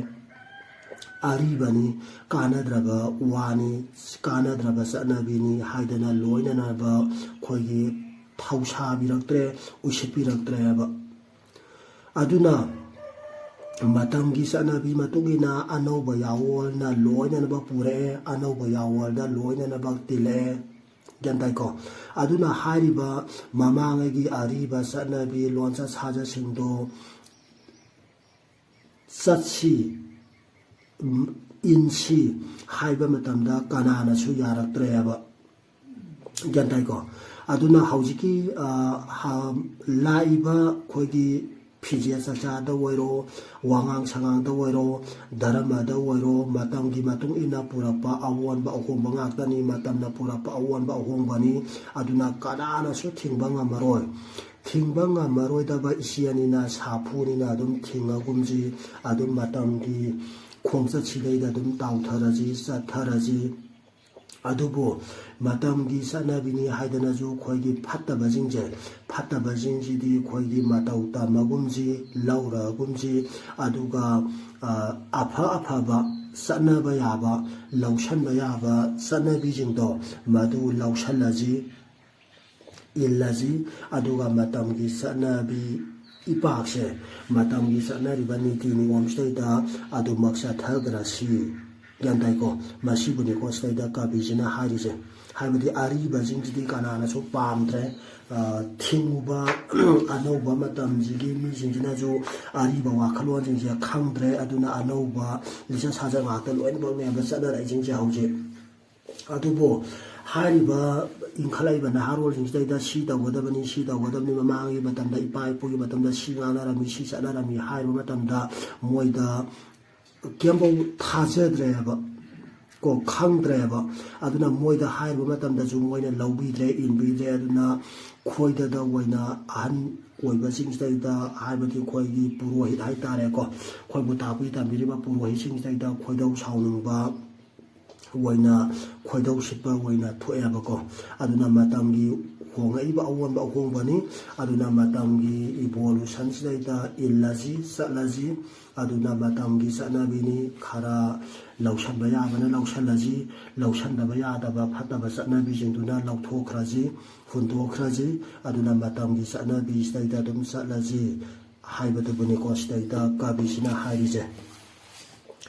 ꯑꯔꯤꯕꯅꯤ, ꯀꯥꯟꯅꯗ꯭ꯔꯕ ꯋꯥꯅꯤ, ꯀꯥꯟꯅꯗ꯭ꯔꯕ ꯆꯠꯅꯕꯤꯅꯤ ꯍꯥꯏꯗꯅ ꯂꯣꯏꯅꯅꯕ ꯑꯩꯈꯣꯏꯒꯤ ꯊꯧꯁꯥꯕꯤꯔꯛꯇ꯭ꯔꯦ, ꯎꯁꯤꯠꯄꯤꯔꯛꯇ꯭ꯔꯦꯕ꯫ ꯑꯗꯨꯅ ꯃꯇꯝꯒꯤ ꯆꯠꯅꯕꯤ ꯃꯇꯨꯡ ꯏꯟꯅ ꯑꯅꯧꯕ ꯌꯥꯑꯣꯜꯅ ꯂꯣꯏꯅꯅꯕ ꯄꯨꯔꯛꯑꯦ, ꯑꯅꯧꯕ ꯌꯥꯑꯣꯜꯗ ꯂꯣꯏꯅꯅꯕ ꯇꯤꯜꯂꯛꯑꯦ꯫ ꯒ꯭ꯌꯥꯟ ꯇꯥꯏꯀꯣ? ꯑꯗꯨꯅ ꯍꯥꯏꯔꯤꯕ ꯃꯃꯥꯡꯉꯩꯒꯤ ꯑꯔꯤꯕ ꯆꯠꯅꯕꯤ, ꯂꯣꯟꯆꯠ ꯁꯥꯖꯠꯁꯤꯡꯗꯣ ꯆꯠꯁꯤ, ꯎꯝ, ꯏꯟꯁꯤ ꯍꯥꯏꯕ ꯃꯇꯝꯗ ꯀꯅꯥꯅꯁꯨ ꯌꯥꯔꯛꯇ꯭ꯔꯦꯕ꯫ ꯒ꯭ꯌꯥꯟ ꯇꯥꯏꯀꯣ? ꯑꯗꯨꯅ ꯍꯧꯖꯤꯛꯀꯤ, ꯑ, ꯍ-, ꯂꯥꯛꯏꯕ ꯑꯩꯈꯣꯏꯒꯤ ꯐꯤꯖꯦꯠ ꯆꯥꯛꯆꯥꯗ ꯑꯣꯏꯔꯣ, ꯋꯥꯉꯥꯡ ꯁꯉꯥꯡꯗ ꯑꯣꯏꯔꯣ, ꯙꯔꯃꯗ ꯑꯣꯏꯔꯣ, ꯃꯇꯝꯒꯤ ꯃꯇꯨꯡ ꯏꯟꯅ ꯄꯨꯔꯛꯄ ꯑꯑꯣꯟꯕ ꯑꯍꯣꯡꯕ ꯉꯥꯛꯇꯅꯤ꯫ ꯃꯇꯝꯅ ꯄꯨꯔꯛꯄ ꯑꯑꯣꯟꯕ ꯑꯍꯣꯡꯕꯅꯤ꯫ ꯑꯗꯨꯅ ꯀꯅꯥꯅꯁꯨ ꯊꯤꯡꯕ ꯉꯝꯃꯔꯣꯏ꯫ ꯊꯤꯡꯕ ꯉꯝꯃꯔꯣꯏꯗꯕ ꯏꯆꯦꯅꯤꯅ, ꯁꯥꯐꯨꯅꯤꯅ ꯑꯗꯨꯝ ꯊꯤꯡꯉꯒꯨꯝꯁꯤ꯫ ꯑꯗꯨꯝ ꯃꯇꯝꯒꯤ ꯈꯣꯡꯆꯠꯁꯤꯗꯩꯗ ꯑꯗꯨꯝ ꯇꯥꯎꯊꯔꯁꯤ, ꯆꯠꯊꯔꯁꯤ꯫ ꯑꯗꯨꯕꯨ ꯃꯇꯝꯒꯤ ꯆꯠꯅꯕꯤꯅꯤ ꯍꯥꯏꯗꯅꯁꯨ ꯑꯩꯈꯣꯏꯒꯤ ꯐꯠꯇꯕꯁꯤꯡꯁꯦ, ꯐꯠꯇꯕꯁꯤꯡꯁꯤꯗꯤ ꯑꯩꯈꯣꯏꯒꯤ ꯃꯇꯧ ꯇꯝꯃꯒꯨꯝꯁꯤ, ꯂꯧꯔꯒꯨꯝꯁꯤ, ꯑꯗꯨꯒ ꯑ, ꯑꯐ ꯑꯐꯕ ꯆꯠꯅꯕ ꯌꯥꯕ, ꯂꯧꯁꯟꯕ ꯌꯥꯕ ꯆꯠꯅꯕꯤꯁꯤꯡꯗꯣ ꯃꯗꯨ ꯂꯧꯁꯜꯂꯁꯤ, ꯏꯜꯂꯁꯤ꯫ ꯑꯗꯨꯒ ꯃꯇꯝꯒꯤ ꯆꯠꯅꯕꯤ ꯏꯄꯥꯛꯁꯦ, ꯃꯇꯝꯒꯤ ꯆꯠꯅꯔꯤꯕ ꯅꯤꯇꯤ ꯅꯤꯌꯣꯝꯁꯤꯗꯩꯗ ꯑꯗꯨꯃꯛ ꯆꯠꯊꯈ꯭ꯔꯁꯤ꯫ ꯒ꯭ꯌꯥꯟ ꯇꯥꯏꯀꯣ? ꯃꯁꯤꯕꯨꯅꯤꯀꯣ ꯁꯤꯗꯩꯗ ꯀꯕꯤꯁꯤꯅ ꯍꯥꯏꯔꯤꯁꯦ꯫ ꯍꯥꯏꯕꯗꯤ ꯑꯔꯤꯕꯁꯤꯡꯁꯤꯗꯤ ꯀꯅꯥꯅꯁꯨ ꯄꯥꯝꯗ꯭ꯔꯦ꯫ ꯑ, ꯊꯤꯡꯉꯨꯕ ꯑꯅꯧꯕ ꯃꯇꯝꯁꯤꯒꯤ ꯃꯤꯁꯤꯡꯁꯤꯅꯁꯨ ꯑꯔꯤꯕ ꯋꯥꯈꯜꯂꯣꯟꯁꯤꯡꯁꯦ ꯈꯪꯗ꯭ꯔꯦ꯫ ꯑꯗꯨꯅ ꯑꯅꯧꯕ ꯂꯤꯆꯠ ꯁꯥꯖꯠ ꯉꯥꯛꯇ ꯂꯣꯏꯅꯃꯛꯅꯦꯕ ꯆꯠꯅꯔꯛꯏꯁꯤꯡꯁꯦ ꯍꯧꯖꯤꯛ꯫ ꯑꯗꯨꯕꯨ ꯍꯥꯏꯔꯤꯕ ꯏꯟꯈꯠꯂꯛꯏꯕ ꯅꯍꯥꯔꯣꯜꯁꯤꯡꯁꯤꯗꯩꯗ ꯁꯤ ꯇꯧꯒꯗꯕꯅꯤ, ꯁꯤ ꯇꯧꯒꯗꯕꯅꯤ, ꯃꯃꯥꯡꯒꯤ ꯃꯇꯝꯗ, ꯏꯄꯥ ꯏꯄꯨꯒꯤ ꯃꯇꯝꯗ ꯁꯤ ꯉꯥꯡꯅꯔꯝꯃꯤ, ꯁꯤ ꯆꯠꯅꯔꯝꯃꯤ ꯍꯥꯏꯕ ꯃꯇꯝꯗ ꯃꯣꯏꯗ ꯀꯩꯝꯐꯥꯎ ꯊꯥꯖꯗ꯭ꯔꯦꯕ, ꯀꯣ, ꯈꯪꯗ꯭ꯔꯦꯕ꯫ ꯑꯗꯨꯅ ꯃꯣꯏꯗ ꯍꯥꯏꯔꯨꯕ ꯃꯇꯝꯗꯁꯨ ꯃꯣꯏꯅ ꯂꯧꯕꯤꯗ꯭ꯔꯦ, ꯏꯟꯕꯤꯗ꯭ꯔꯦ꯫ ꯑꯗꯨꯅ ꯈꯣꯏꯗꯗ ꯑꯣꯏꯅ ꯑꯍꯟ ꯑꯣꯏꯕꯁꯤꯡꯁꯤꯗꯩꯗ, ꯍꯥꯏꯕꯗꯤ ꯑꯩꯈꯣꯏꯒꯤ ꯄꯨꯔꯣꯍꯤꯠ ꯍꯥꯏꯇꯥꯔꯦꯀꯣ, ꯑꯩꯈꯣꯏꯕꯨ ꯇꯥꯛꯄꯤ ꯇꯝꯕꯤꯔꯤꯕ ꯄꯨꯔꯣꯍꯤꯠꯁꯤꯡꯁꯤꯗꯩꯗ ꯈꯣꯏꯗꯧ ꯁꯥꯎꯅꯤꯡꯕ ꯑꯣꯏꯅ, ꯈꯣꯏꯗꯧ ꯁꯤꯠꯄ ꯑꯣꯏꯅ ꯊꯣꯛꯑꯦꯕꯀꯣ꯫ ꯑꯗꯨꯅ ꯃꯇꯝꯒꯤ ꯍꯣꯡꯉꯛꯏꯕ ꯑꯑꯣꯟꯕ ꯑꯍꯣꯡꯕꯅꯤ꯫ ꯑꯗꯨꯅ ꯃꯇꯝꯒꯤ ꯏꯕꯣꯂꯨꯁꯟꯁꯤꯗꯩꯗ ꯏꯜꯂꯁꯤ, ꯆꯠꯂꯁꯤ꯫ ꯑꯗꯨꯅ ꯃꯇꯝꯒꯤ ꯆꯠꯅꯕꯤꯅꯤ, ꯈꯔ ꯂꯧꯁꯟꯕ ꯌꯥꯕꯅ ꯂꯧꯁꯜꯂꯁꯤ, ꯂꯧꯁꯟꯗꯕ ꯌꯥꯗꯕ ꯐꯠꯇꯕ ꯆꯠꯅꯕꯤꯁꯤꯡꯗꯨꯅ ꯂꯧꯊꯣꯛꯈ꯭ꯔꯁꯤ, ꯍꯨꯟꯗꯣꯛꯈ꯭ꯔꯁꯤ꯫ ꯑꯗꯨꯅ ꯃꯇꯝꯒꯤ ꯆꯠꯅꯕꯤꯁꯤꯗꯩꯗ ꯑꯗꯨꯝ ꯆꯠꯂꯁꯤ ꯍꯥꯏꯕꯗꯨꯕꯨꯅꯤꯀꯣ ꯁꯤꯗꯩꯗ ꯀꯕꯤꯁꯤꯅ ꯍꯥꯏꯔꯤꯁꯦ꯫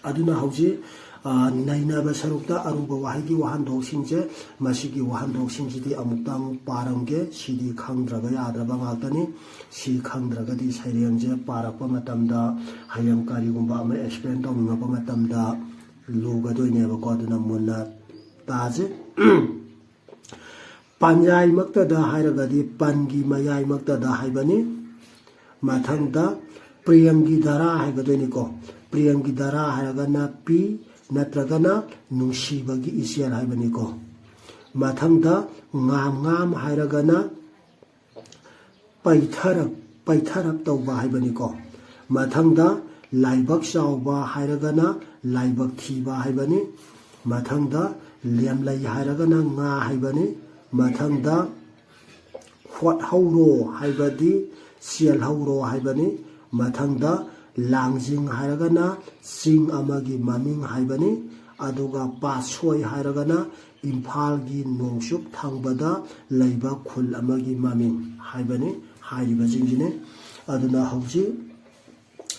ꯑꯗꯨꯅ ꯍꯧꯖꯤꯛ, ꯑ, ꯅꯩꯅꯕ ꯁꯔꯨꯛꯇ ꯑꯔꯨꯕ ꯋꯥꯍꯩꯒꯤ ꯋꯥꯍꯟꯊꯣꯛꯁꯤꯡꯁꯦ, ꯃꯁꯤꯒꯤ ꯋꯥꯍꯟꯊꯣꯛꯁꯤꯡꯁꯤꯗꯤ ꯑꯃꯨꯛꯇꯪ ꯄꯥꯔꯝꯒꯦ꯫ ꯁꯤꯗꯤ ꯈꯪꯗ꯭ꯔꯕ ꯌꯥꯗ꯭ꯔꯕ ꯉꯥꯛꯇꯅꯤ꯫ ꯁꯤ ꯈꯪꯗ꯭ꯔꯒꯗꯤ ꯁꯩꯔꯦꯡꯁꯦ ꯄꯥꯔꯛꯄ ꯃꯇꯝꯗ, ꯍꯌꯦꯡ ꯀꯔꯤꯒꯨꯝꯕ ꯑꯃ ꯑꯦꯛꯁꯄ꯭ꯂꯦꯟ ꯇꯧꯅꯤꯡꯉꯛꯄ ꯃꯇꯝꯗ ꯂꯨꯒꯗꯣꯏꯅꯦꯕꯀꯣ꯫ ꯑꯗꯨꯅ ꯃꯨꯟꯅ ꯇꯥꯁꯦ꯫ ꯄꯥꯟꯌꯥꯏꯃꯛꯇꯗ ꯍꯥꯏꯔꯒꯗꯤ ꯄꯟꯒꯤ ꯃꯌꯥꯏꯃꯛꯇꯗ ꯍꯥꯏꯕꯅꯤ꯫ ꯃꯊꯪꯗ ꯄ꯭ꯔꯦꯝꯒꯤ ꯙꯔꯥ ꯍꯥꯏꯒꯗꯣꯏꯅꯤꯀꯣ꯫ ꯄ꯭ꯔꯦꯝꯒꯤ ꯙꯔꯥ ꯍꯥꯏꯔꯒꯅ ꯄꯤ ꯅꯠꯇ꯭ꯔꯒꯅ ꯅꯨꯡꯁꯤꯕꯒꯤ ꯏꯆꯦꯜ ꯍꯥꯏꯕꯅꯤꯀꯣ꯫ ꯃꯊꯪꯗ ꯉꯥꯝ ꯉꯥꯝ ꯍꯥꯏꯔꯒꯅ ꯄꯩꯊꯔꯞ, ꯄꯩꯊꯔꯞ ꯇꯧꯕ ꯍꯥꯏꯕꯅꯤꯀꯣ꯫ ꯃꯊꯪꯗ ꯂꯥꯏꯕꯛ ꯆꯥꯎꯕ ꯍꯥꯏꯔꯒꯅ ꯂꯥꯏꯕꯛ ꯊꯤꯕ ꯍꯥꯏꯕꯅꯤ꯫ ꯃꯊꯪꯗ ꯂꯦꯝꯂꯩ ꯍꯥꯏꯔꯒꯅ ꯉꯥ ꯍꯥꯏꯕꯅꯤ꯫ ꯃꯊꯪꯗ ꯍꯣꯠꯍꯧꯔꯣ ꯍꯥꯏꯕꯗꯤ ꯆꯦꯜꯍꯧꯔꯣ ꯍꯥꯏꯕꯅꯤ꯫ ꯃꯊꯪꯗ ꯂꯥꯡꯖꯤꯡ ꯍꯥꯏꯔꯒꯅ ꯆꯤꯡ ꯑꯃꯒꯤ ꯃꯃꯤꯡ ꯍꯥꯏꯕꯅꯤ꯫ ꯑꯗꯨꯒ ꯄꯥꯠꯁꯣꯏ ꯍꯥꯏꯔꯒꯅ ꯏꯝꯐꯥꯜꯒꯤ ꯅꯣꯡꯆꯨꯞ ꯊꯪꯕꯗ ꯂꯩꯕ ꯈꯨꯜ ꯑꯃꯒꯤ ꯃꯃꯤꯡ ꯍꯥꯏꯕꯅꯤ꯫ ꯍꯥꯏꯔꯤꯕꯁꯤꯡꯁꯤꯅꯤ꯫ ꯑꯗꯨꯅ ꯍꯧꯖꯤꯛ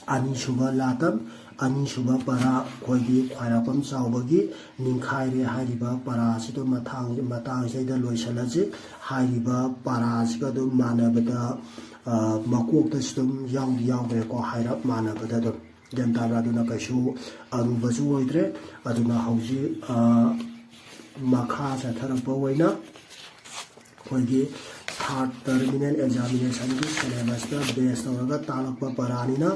ꯑꯅꯤꯁꯨꯕ ꯂꯥꯇꯝ, ꯑꯅꯤꯁꯨꯕ ꯄꯔꯥ, ꯑꯩꯈꯣꯏꯒꯤ ꯈ꯭ꯋꯥꯏꯔꯥꯛꯄꯝ ꯆꯥꯎꯕꯒꯤ ꯅꯤꯡꯈꯥꯏꯔꯦ ꯍꯥꯏꯔꯤꯕ ꯄꯔꯥ ꯑꯁꯤꯗ ꯃꯇꯥꯡ-, ꯃꯇꯥꯡꯁꯤꯗꯩꯗ ꯂꯣꯏꯁꯤꯜꯂꯁꯤ꯫ ꯍꯥꯏꯔꯤꯕ ꯄꯔꯥ ꯑꯁꯤꯒ ꯑꯗꯨꯝ ꯃꯥꯟꯅꯕꯗ, ꯑ, ꯃꯀꯣꯛꯇꯁꯨ ꯑꯗꯨꯝ ꯌꯥꯎꯗꯤ ꯌꯥꯎꯈ꯭ꯔꯦꯀꯣ, ꯍꯥꯏꯔꯞ ꯃꯥꯟꯅꯕꯗ ꯑꯗꯨꯝ꯫ ꯒ꯭ꯌꯥꯟ ꯇꯥꯕ꯭ꯔꯥ? ꯑꯗꯨꯅ ꯀꯩꯁꯨ ꯑꯔꯨꯕꯁꯨ ꯑꯣꯏꯗ꯭ꯔꯦ꯫ ꯑꯗꯨꯅ ꯍꯧꯖꯤꯛ, ꯑ, ꯃꯈꯥ ꯆꯠꯊꯔꯛꯄ ꯑꯣꯏꯅ ꯑꯩꯈꯣꯏꯒꯤ third terminal examination ꯒꯤ syllabus ꯇ base ꯇꯧꯔꯒ ꯇꯥꯛꯂꯛꯄ ꯄꯔꯥꯅꯤꯅ,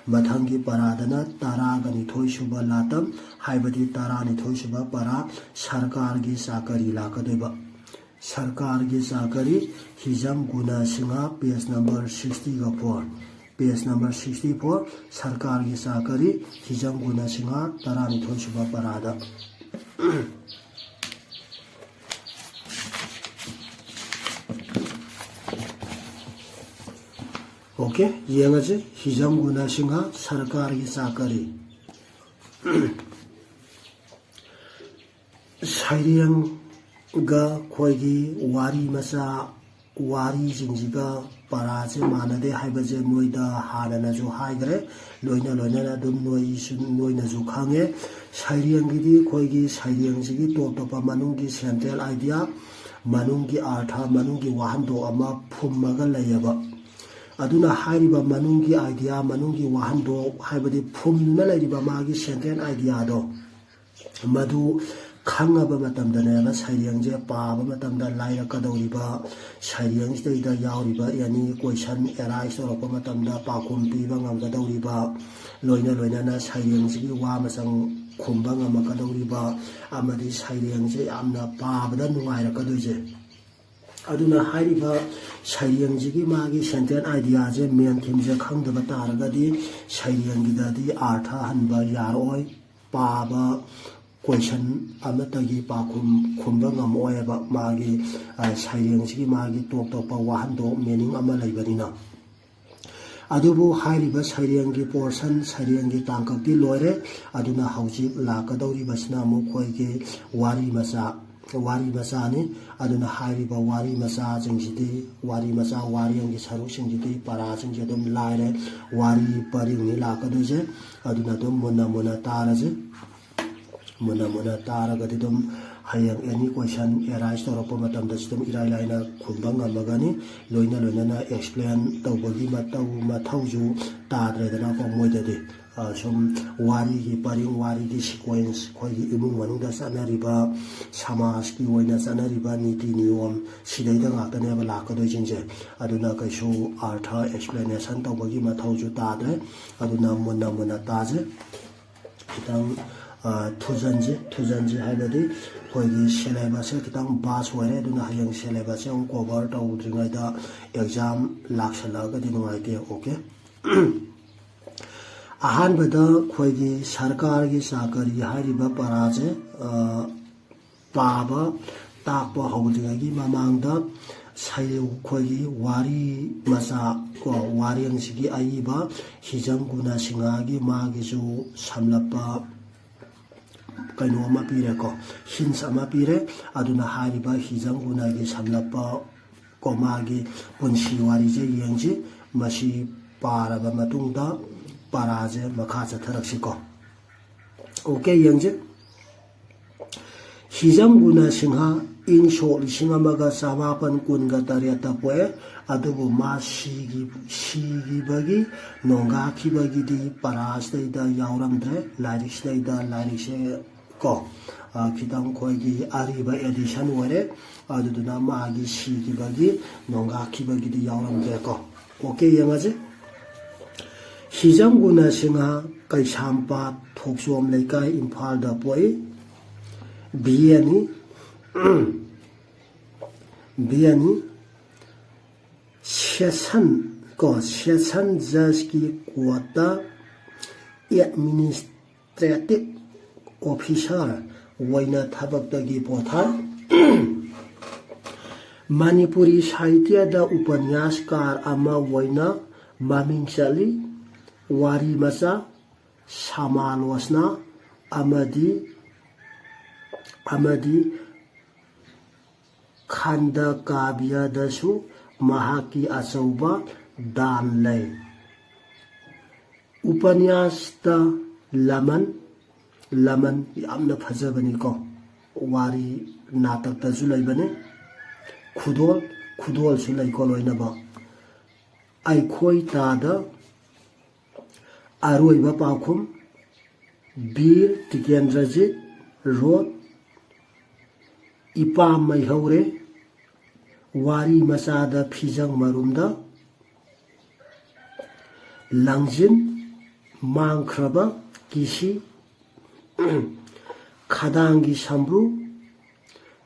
ꯃꯊꯪꯒꯤ ꯄꯔꯥꯗꯅ ꯇꯔꯥꯒ ꯅꯤꯊꯣꯏ ꯁꯨꯕ ꯂꯥꯇꯝ, ꯍꯥꯏꯕꯗꯤ ꯇꯔꯥꯅꯤꯊꯣꯏ ꯁꯨꯕ ꯄꯔꯥ, ꯁꯔꯀꯥꯔꯒꯤ ꯆꯥꯀꯔꯤ ꯂꯥꯛꯀꯗꯣꯏꯕ꯫ ꯁꯔꯀꯥꯔꯒꯤ ꯆꯥꯀꯔꯤ, ꯍꯤꯖꯝ ꯒꯨꯅꯥ ꯁꯤꯡꯍ, page number sixty ꯒ four꯫ Page number sixty four, ꯁꯔꯀꯥꯔꯒꯤ ꯆꯥꯀꯔꯤ, ꯍꯤꯖꯝ ꯒꯨꯅꯥ ꯁꯤꯡꯍ, ꯇꯔꯥꯅꯤꯊꯣꯏ ꯁꯨꯕ ꯄꯔꯥꯗ꯫ OK, ꯌꯦꯡꯉꯁꯤ꯫ ꯍꯤꯖꯝ ꯒꯨꯅꯥ ꯁꯤꯡꯍ, ꯁꯔꯀꯥꯔꯒꯤ ꯆꯥꯀꯔꯤ꯫ ꯁꯩꯔꯦꯡꯒ ꯑꯩꯈꯣꯏꯒꯤ ꯋꯥꯔꯤ ꯃꯆꯥ, ꯋꯥꯔꯤꯁꯤꯡꯁꯤꯒ ꯄꯔꯥꯁꯦ ꯃꯥꯟꯅꯗꯦ ꯍꯥꯏꯕꯁꯦ ꯅꯣꯏꯗ ꯍꯥꯟꯅꯅꯁꯨ ꯍꯥꯏꯈ꯭ꯔꯦ, ꯂꯣꯏꯅ ꯂꯣꯏꯅꯅ ꯑꯗꯨꯝ ꯅꯣꯏꯁꯨ, ꯅꯣꯏꯅꯁꯨ ꯈꯪꯉꯦ꯫ ꯁꯩꯔꯦꯡꯒꯤꯗꯤ ꯑꯩꯈꯣꯏꯒꯤ ꯁꯩꯔꯦꯡꯁꯤꯒꯤ ꯇꯣꯞ ꯇꯣꯞꯄ ꯃꯅꯨꯡꯒꯤ central idea, ꯃꯅꯨꯡꯒꯤ ꯑꯥꯔꯊ, ꯃꯅꯨꯡꯒꯤ ꯋꯥꯍꯟꯊꯣꯛ ꯑꯃ ꯐꯨꯝꯃꯒ ꯂꯩꯌꯦꯕ꯫ ꯑꯗꯨꯅ ꯍꯥꯏꯔꯤꯕ ꯃꯅꯨꯡꯒꯤ idea, ꯃꯅꯨꯡꯒꯤ ꯋꯥꯍꯟꯊꯣꯛ ꯍꯥꯏꯕꯗꯤ ꯐꯨꯝꯗꯨꯅ ꯂꯩꯔꯤꯕ ꯃꯥꯒꯤ central idea ꯗꯣ, ꯃꯗꯨ ꯈꯪꯉꯕ ꯃꯇꯝꯗꯅꯦꯕ ꯁꯩꯔꯦꯡꯁꯦ ꯄꯥꯕ ꯃꯇꯝꯗ ꯂꯥꯏꯔꯛꯀꯗꯧꯔꯤꯕ, ꯁꯩꯔꯦꯡꯁꯤꯗꯩꯗ ꯌꯥꯎꯔꯤꯕ any question arise ꯇꯧꯔꯛꯄ ꯃꯇꯝꯗ ꯄꯥꯎꯈꯨꯝ ꯄꯤꯕ ꯉꯝꯒꯗꯧꯔꯤꯕ, ꯂꯣꯏꯅ ꯂꯣꯏꯅꯅ ꯁꯩꯔꯦꯡꯁꯤꯒꯤ ꯋꯥ ꯃꯆꯪ ꯈꯨꯝꯕ ꯉꯝꯃꯛꯀꯗꯧꯔꯤꯕ, ꯑꯃꯗꯤ ꯁꯩꯔꯦꯡꯁꯦ ꯌꯥꯝꯅ ꯄꯥꯕꯗ ꯅꯨꯡꯉꯥꯏꯔꯛꯀꯗꯣꯏꯁꯦ꯫ ꯑꯗꯨꯅ ꯍꯥꯏꯔꯤꯕ ꯁꯩꯔꯦꯡꯁꯤꯒꯤ ꯃꯥꯒꯤ central idea ꯁꯦ, main theme ꯁꯦ ꯈꯪꯗꯕ ꯇꯥꯔꯒꯗꯤ ꯁꯩꯔꯦꯡꯒꯤꯗꯗꯤ ꯑꯥꯔꯊ ꯍꯟꯕ ꯌꯥꯔꯛꯑꯣꯏ꯫ ꯄꯥꯕ, ꯀꯣꯏꯁꯟ ꯑꯃꯠꯇꯒꯤ ꯄꯥꯎꯈꯨꯝ ꯈꯨꯝꯕ ꯉꯝꯃꯛꯑꯣꯏꯕ꯫ ꯃꯥꯒꯤ ꯁꯩꯔꯦꯡꯁꯤꯒꯤ ꯃꯥꯒꯤ ꯇꯣꯞ ꯇꯣꯞꯄ ꯋꯥꯍꯟꯊꯣꯛ, ꯃꯤꯅꯤꯡ ꯑꯃ ꯂꯩꯕꯅꯤꯅ꯫ ꯑꯗꯨꯕꯨ ꯍꯥꯏꯔꯤꯕ ꯁꯩꯔꯦꯡꯒꯤ ꯄꯣꯔꯁꯟ, ꯁꯩꯔꯦꯡꯒꯤ ꯇꯥꯡꯀꯛꯇꯤ ꯂꯣꯏꯔꯦ꯫ ꯑꯗꯨꯅ ꯍꯧꯖꯤꯛ ꯂꯥꯛꯀꯗꯧꯔꯤꯕꯁꯤꯅ ꯑꯃꯨꯛ ꯑꯩꯈꯣꯏꯒꯤ ꯋꯥꯔꯤ ꯃꯆꯥ, ꯋꯥꯔꯤ ꯃꯆꯥꯅꯤ꯫ ꯑꯗꯨꯅ ꯍꯥꯏꯔꯤꯕ ꯋꯥꯔꯤ ꯃꯆꯥꯁꯤꯡꯁꯤꯗꯤ, ꯋꯥꯔꯤ ꯃꯆꯥ ꯋꯥꯔꯦꯡꯒꯤ ꯁꯔꯨꯛꯁꯤꯡꯁꯤꯗꯤ ꯄꯔꯥꯁꯤꯡꯁꯦ ꯑꯗꯨꯝ ꯂꯥꯏꯔꯦ꯫ ꯋꯥꯔꯤ ꯄꯔꯤꯡꯅꯤ ꯂꯥꯛꯀꯗꯣꯏꯁꯦ꯫ ꯑꯗꯨꯅ ꯑꯗꯨꯝ ꯃꯨꯟꯅ ꯃꯨꯟꯅ ꯇꯥꯔꯁꯤ꯫ ꯃꯨꯟꯅ ꯃꯨꯟꯅ ꯇꯥꯔꯒꯗꯤ ꯑꯗꯨꯝ ꯍꯌꯦꯡ ꯑꯦꯅꯤ ꯀꯣꯏꯁꯟ ꯑꯦꯔꯥꯏꯁ ꯇꯧꯔꯛꯄ ꯃꯇꯝꯗꯁꯨ ꯑꯗꯨꯝ ꯏꯔꯥꯏ ꯂꯥꯏꯅ ꯈꯨꯝꯕ ꯉꯝꯃꯒꯅꯤ꯫ ꯂꯣꯏꯅ ꯂꯣꯏꯅꯅ ꯑꯦꯛꯁꯄ꯭ꯂꯦꯟ ꯇꯧꯕꯒꯤ ꯃꯇꯧ ꯃꯊꯧꯁꯨ ꯇꯥꯗ꯭ꯔꯦꯗꯅꯀꯣ ꯃꯣꯏꯗꯗꯤ꯫ ꯁꯨꯝ ꯋꯥꯔꯤꯒꯤ ꯄꯔꯤꯡ, ꯋꯥꯔꯤꯒꯤ ꯁꯤꯀ꯭ꯋꯦꯟꯁ, ꯑꯩꯈꯣꯏꯒꯤ ꯏꯃꯨꯡ ꯃꯅꯨꯡꯗ ꯆꯠꯅꯔꯤꯕ, ꯁꯃꯥꯖꯀꯤ ꯑꯣꯏꯅ ꯆꯠꯅꯔꯤꯕ ꯅꯤꯇꯤ ꯅꯤꯌꯣꯝ, ꯁꯤꯗꯩꯗ ꯉꯥꯛꯇꯅꯦꯕ ꯂꯥꯛꯀꯗꯣꯏꯁꯤꯡꯁꯦ꯫ ꯑꯗꯨꯅ ꯀꯩꯁꯨ ꯑꯥꯔꯊ ꯑꯦꯛꯁꯄ꯭ꯂꯦꯅꯦꯁꯟ ꯇꯧꯕꯒꯤ ꯃꯊꯧꯁꯨ ꯇꯥꯗ꯭ꯔꯦ꯫ ꯑꯗꯨꯅ ꯃꯨꯟꯅ ꯃꯨꯟꯅ ꯇꯥꯁꯦ꯫ ꯈꯤꯇꯪ ꯊꯨꯖꯟꯁꯤ꯫ ꯊꯨꯖꯟꯁꯤ ꯍꯥꯏꯕꯗꯤ ꯑꯩꯈꯣꯏꯒꯤ ꯁꯦꯂꯦꯕꯁꯁꯦ ꯈꯤꯇꯪ ꯚꯥꯁ ꯑꯣꯏꯔꯦ꯫ ꯑꯗꯨꯅ ꯍꯌꯦꯡ ꯁꯦꯂꯦꯕꯁꯁꯦ ꯑꯃꯨꯛ ꯀꯣꯚꯔ ꯇꯧꯗ꯭ꯔꯤꯉꯩꯗ ꯑꯦꯛꯖꯥꯝ ꯂꯥꯛꯁꯜꯂꯛꯑꯒꯗꯤ ꯅꯨꯡꯉꯥꯏꯇꯦ꯫ ꯑꯣꯀꯦ꯫ ꯑꯍꯥꯟꯕꯗ ꯑꯩꯈꯣꯏꯒꯤ ꯁꯔꯀꯥꯔꯒꯤ ꯆꯥꯀꯔꯤ ꯍꯥꯏꯔꯤꯕ ꯄꯔꯥꯁꯦ ꯄꯥꯕ ꯇꯥꯛꯄ ꯍꯧꯗ꯭ꯔꯤꯉꯩꯒꯤ ꯃꯃꯥꯡꯗ ꯁꯩꯔꯦꯡ, ꯑꯩꯈꯣꯏꯒꯤ ꯋꯥꯔꯤ ꯃꯆꯥ ꯀꯣ, ꯋꯥꯔꯦꯡꯁꯤꯒꯤ ꯑꯏꯕ ꯍꯤꯖꯝ ꯒꯨꯅ ꯁꯤꯡꯍꯒꯤ ꯃꯥꯒꯤꯁꯨ ꯁꯝꯂꯞꯄ ꯀꯩꯅꯣ ꯑꯃ ꯄꯤꯔꯦꯀꯣ, ꯍꯤꯟꯁ ꯑꯃ ꯄꯤꯔꯦ꯫ ꯑꯗꯨꯅ ꯍꯥꯏꯔꯤꯕ ꯍꯤꯖꯝ ꯒꯨꯅꯒꯤ ꯁꯝꯂꯞꯄ ꯀꯣ, ꯃꯥꯒꯤ ꯄꯨꯟꯁꯤ ꯋꯥꯔꯤꯁꯦ ꯌꯦꯡꯁꯤ꯫ ꯃꯁꯤ ꯄꯥꯔꯕ ꯃꯇꯨꯡꯗ ꯄꯔꯥꯁꯦ ꯃꯈꯥ ꯆꯠꯊꯔꯛꯁꯤꯀꯣ꯫ ꯑꯣꯀꯦ, ꯌꯦꯡꯁꯤ꯫ ꯍꯤꯖꯝ ꯒꯨꯅ ꯁꯤꯡꯍ ꯏꯪ ꯁꯣꯛ ꯂꯤꯁꯤꯡ ꯑꯃꯒ ꯆꯃꯥꯄꯟ ꯀꯨꯟꯒ ꯇꯔꯦꯠꯇ ꯄꯣꯛꯑꯦ꯫ ꯑꯗꯨꯕꯨ ꯃꯥ ꯁꯤꯈꯤ-, ꯁꯤꯈꯤꯕꯒꯤ, ꯅꯣꯡꯒꯥꯈꯤꯕꯒꯤꯗꯤ ꯄꯔꯥꯁꯤꯗꯩꯗ ꯌꯥꯎꯔꯝꯗ꯭ꯔꯦ, ꯂꯥꯏꯔꯤꯛꯁꯤꯗꯩꯗ꯫ ꯂꯥꯏꯔꯤꯛꯁꯦ ꯀꯣ, ꯈꯤꯇꯪ ꯑꯩꯈꯣꯏꯒꯤ ꯑꯔꯤꯕ ꯑꯦꯗꯤꯁꯟ ꯑꯣꯏꯔꯦ꯫ ꯑꯗꯨꯗꯨꯅ ꯃꯥꯒꯤ ꯁꯤꯈꯤꯕꯒꯤ, ꯅꯣꯡꯒꯥꯈꯤꯕꯒꯤꯗꯤ ꯌꯥꯎꯔꯝꯗ꯭ꯔꯦꯀꯣ꯫ ꯑꯣꯀꯦ, ꯌꯦꯡꯉꯁꯤ꯫ ꯍꯤꯖꯝ ꯒꯨꯅ ꯁꯤꯡꯍ, ꯀꯩꯁꯥꯝꯄꯥꯠ ꯊꯣꯛꯆꯣꯝ ꯂꯩꯀꯥꯏ, ꯏꯝꯐꯥꯜꯗ ꯄꯣꯛꯏ꯫ ꯕꯤ ꯑꯦꯅꯤ, ꯕꯤ ꯑꯦꯅꯤ ꯁꯦꯁꯟ ꯀꯣ, ꯁꯦꯁꯟ ꯖꯖꯀꯤ ꯀꯣꯔꯠꯇ ꯑꯦꯗꯃꯤꯅꯤꯁꯇ꯭ꯔꯦꯇꯤꯚ ꯑꯣꯐꯤꯁꯥꯔ ꯑꯣꯏꯅ ꯊꯕꯛꯇꯒꯤ ꯄꯣꯊꯥꯏ꯫ ꯃꯅꯤꯄꯨꯔꯤ ꯁꯥꯍꯤꯇ꯭ꯌꯗ ꯎꯄꯅ꯭ꯌꯥꯁꯀꯥꯔ ꯑꯃ ꯑꯣꯏꯅ ꯃꯃꯤꯡ ꯆꯠꯂꯤ꯫ ꯋꯥꯔꯤ ꯃꯆꯥ, ꯁꯃꯥꯂꯣꯆꯅꯥ ꯑꯃꯗꯤ, ꯑꯃꯗꯤ ꯈꯟꯗ ꯀꯥꯕ꯭ꯌꯗꯁꯨ ꯃꯍꯥꯛꯀꯤ ꯑꯆꯧꯕ ꯗꯥꯟ ꯂꯩ꯫ ꯎꯄꯅ꯭ꯌꯥꯁꯇ ꯂꯃꯟ, ꯂꯃꯟ ꯌꯥꯝꯅ ꯐꯖꯕꯅꯤꯀꯣ꯫ ꯋꯥꯔꯤ ꯅꯥꯇꯛꯇꯁꯨ ꯂꯩꯕꯅꯤ꯫ ꯈꯨꯗꯣꯜ, ꯈꯨꯗꯣꯜꯁꯨ ꯂꯩꯀꯣ ꯂꯣꯏꯅꯃꯛ꯫ ꯑꯩꯈꯣꯏ ꯇꯥꯗ ꯑꯔꯣꯏꯕ ꯄꯥꯎꯈꯨꯝ, ꯕꯤꯔ ꯇꯤꯀꯦꯟꯗ꯭ꯔꯖꯤꯠ ꯔꯣꯠ, ꯏꯄꯥꯝ ꯃꯩꯍꯧꯔꯦ, ꯋꯥꯔꯤ ꯃꯆꯥꯗ ꯐꯤꯖꯪ ꯃꯔꯨꯝꯗ, ꯂꯥꯡꯖꯤꯟ, ꯃꯥꯡꯈ꯭ꯔꯕ ꯀꯤꯁꯤ, ꯈꯗꯥꯡꯒꯤ ꯁꯝꯕ꯭ꯔꯨ,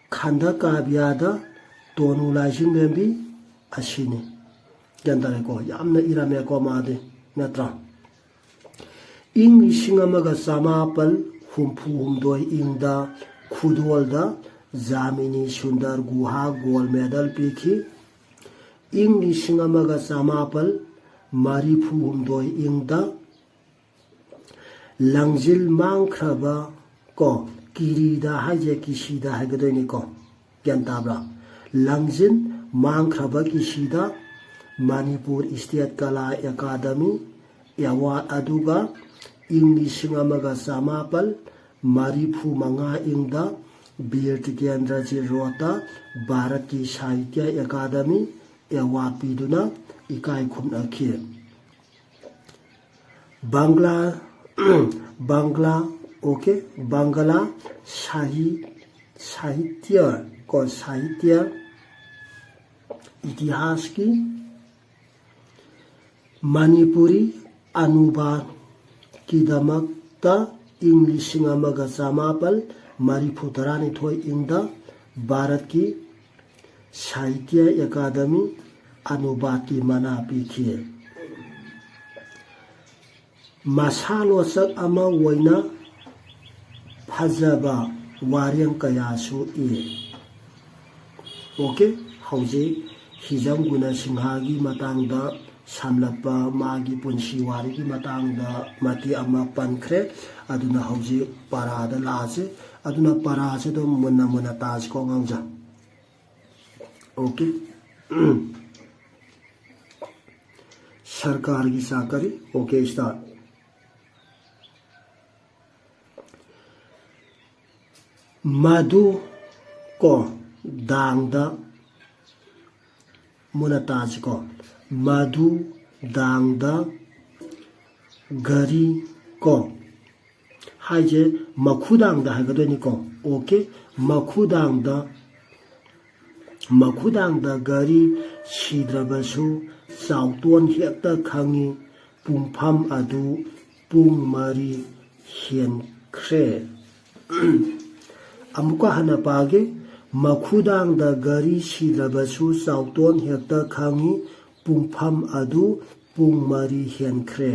ꯈꯟꯗ ꯀꯥꯕ꯭ꯌꯗ ꯇꯣꯅꯨ ꯂꯥꯏꯖꯤꯡꯂꯦꯝꯕꯤ ꯑꯁꯤꯅꯤ꯫ ꯒ꯭ꯌꯥꯟ ꯇꯥꯔꯦꯀꯣ? ꯌꯥꯝꯅ ꯏꯔꯝꯃꯦꯀꯣ ꯃꯥꯗꯤ, ꯅꯠꯇ꯭ꯔꯥ? ꯏꯪ ꯂꯤꯁꯤꯡ ꯑꯃꯒ ꯆꯃꯥꯄꯜ ꯍꯨꯝꯐꯨ ꯍꯨꯝꯗꯣꯏ ꯏꯪꯗ ꯈꯨꯗꯣꯜꯗ ꯖꯥꯃꯤꯅꯤ ꯁꯨꯟꯗꯔ ꯒꯨꯍꯥ ꯒꯣꯜ ꯃꯦꯗꯜ ꯄꯤꯈꯤ꯫ ꯏꯪ ꯂꯤꯁꯤꯡ ꯑꯃꯒ ꯆꯃꯥꯄꯜ ꯃꯔꯤꯐꯨ ꯍꯨꯝꯗꯣꯏ ꯏꯪꯗ ꯂꯥꯡꯖꯤꯜ ꯃꯥꯡꯈ꯭ꯔꯕ ꯀꯣ, ꯀꯤꯔꯤꯗ ꯍꯥꯏꯁꯦ ꯀꯤꯁꯤꯗ ꯍꯥꯏꯒꯗꯣꯏꯅꯤꯀꯣ꯫ ꯒ꯭ꯌꯥꯟ ꯇꯥꯕ꯭ꯔꯥ? ꯂꯥꯡꯖꯤꯜ ꯃꯥꯡꯈ꯭ꯔꯕ ꯀꯤꯁꯤꯗ ꯃꯅꯤꯄꯨꯔ ꯁ꯭ꯇꯦꯠ ꯀꯂꯥ ꯑꯦꯀꯥꯗꯃꯤ ꯑꯦꯋꯥꯔꯗ, ꯑꯗꯨꯒ ꯏꯪ ꯂꯤꯁꯤꯡ ꯑꯃꯒ ꯆꯃꯥꯄꯜ ꯃꯔꯤꯐꯨ ꯃꯉꯥ ꯏꯪꯗ ꯕꯤꯔ ꯇꯤꯀꯦꯟꯗ꯭ꯔꯖꯤꯠ ꯔꯣꯠꯇ ꯚꯥꯔꯠꯀꯤ ꯁꯥꯍꯤꯇ꯭ꯌ ꯑꯦꯀꯥꯗꯃꯤ ꯑꯦꯋꯥꯔꯗ ꯄꯤꯗꯨꯅ ꯏꯀꯥꯏ ꯈꯨꯝꯅꯈꯤ꯫ ꯕꯪꯒ꯭ꯂꯥ, ꯕꯪꯒ꯭ꯂꯥ, ꯑꯣꯀꯦ, ꯕꯪꯒ꯭ꯂꯥ ꯁꯥꯍꯤ-, ꯁꯥꯍꯤꯇ꯭ꯌ ꯀꯣ, ꯁꯥꯍꯤꯇ꯭ꯌ ꯏꯇꯤꯍꯥꯁꯀꯤ ꯃꯅꯤꯄꯨꯔꯤ ꯑꯅꯨꯕꯥꯗꯀꯤꯗꯃꯛꯇ ꯏꯪ ꯂꯤꯁꯤꯡ ꯑꯃꯒ ꯆꯃꯥꯄꯜ ꯃꯔꯤꯐꯨ ꯇꯔꯥꯅꯤꯊꯣꯏ ꯏꯪꯗ ꯚꯥꯔꯠꯀꯤ ꯁꯥꯍꯤꯇ꯭ꯌ ꯑꯦꯀꯥꯗꯃꯤ ꯑꯅꯨꯕꯥꯗꯀꯤ ꯃꯅꯥ ꯄꯤꯈꯤ꯫ ꯃꯁꯥꯂꯣꯆꯛ ꯑꯃ ꯑꯣꯏꯅ ꯐꯖꯕ ꯋꯥꯔꯦꯡ ꯀꯌꯥꯁꯨ ꯏ꯫ ꯑꯣꯀꯦ, ꯍꯧꯖꯤꯛ ꯍꯤꯖꯝ ꯒꯨꯅꯁꯤꯡꯍꯒꯤ ꯃꯇꯥꯡꯗ ꯁꯝꯂꯞꯄ ꯃꯥꯒꯤ ꯄꯨꯟꯁꯤ ꯋꯥꯔꯤꯒꯤ ꯃꯇꯥꯡꯗ ꯃꯇꯦꯛ ꯑꯃ ꯄꯟꯈ꯭ꯔꯦ꯫ ꯑꯗꯨꯅ ꯍꯧꯖꯤꯛ ꯄꯔꯥꯗ ꯂꯥꯛꯑꯁꯤ꯫ ꯑꯗꯨꯅ ꯄꯔꯥꯁꯦ ꯑꯗꯨꯝ ꯃꯨꯟꯅ ꯃꯨꯟꯅ ꯇꯥꯁꯤꯀꯣ ꯑꯉꯥꯡꯁꯦ꯫ ꯑꯣꯀꯦ꯫ ꯁꯔꯀꯥꯔꯒꯤ ꯆꯥꯀꯔꯤ꯫ Okay, start꯫ ꯃꯗꯨ ꯀꯣ ꯗꯥꯡꯗ ꯃꯨꯟꯅ ꯇꯥꯁꯤꯀꯣ꯫ ꯃꯗꯨ ꯗꯥꯡꯗ ꯒꯥꯔꯤ ꯀꯣ ꯍꯥꯏꯁꯦ ꯃꯈꯨꯗꯥꯡꯗ ꯍꯥꯏꯒꯗꯣꯏꯅꯤꯀꯣ꯫ ꯑꯣꯀꯦ, ꯃꯈꯨꯗꯥꯡꯗ, ꯃꯈꯨꯗꯥꯡꯗ ꯒꯥꯔꯤ ꯁꯤꯗ꯭ꯔꯕꯁꯨ ꯆꯥꯎꯇꯣꯟ ꯍꯦꯛꯇ ꯈꯪꯉꯤ꯫ ꯄꯨꯡꯐꯝ ꯑꯗꯨ ꯄꯨꯡ ꯃꯔꯤ ꯍꯦꯟꯈ꯭ꯔꯦ꯫ ꯑꯃꯨꯛꯀ ꯍꯟꯅ ꯄꯥꯒꯦ꯫ ꯃꯈꯨꯗꯥꯡꯗ ꯒꯥꯔꯤ ꯁꯤꯗ꯭ꯔꯕꯁꯨ ꯆꯥꯎꯇꯣꯟ ꯍꯦꯛꯇ ꯈꯪꯉꯤ꯫ ꯄꯨꯡꯐꯝ ꯑꯗꯨ ꯄꯨꯡ ꯃꯔꯤ ꯍꯦꯟꯈ꯭ꯔꯦ꯫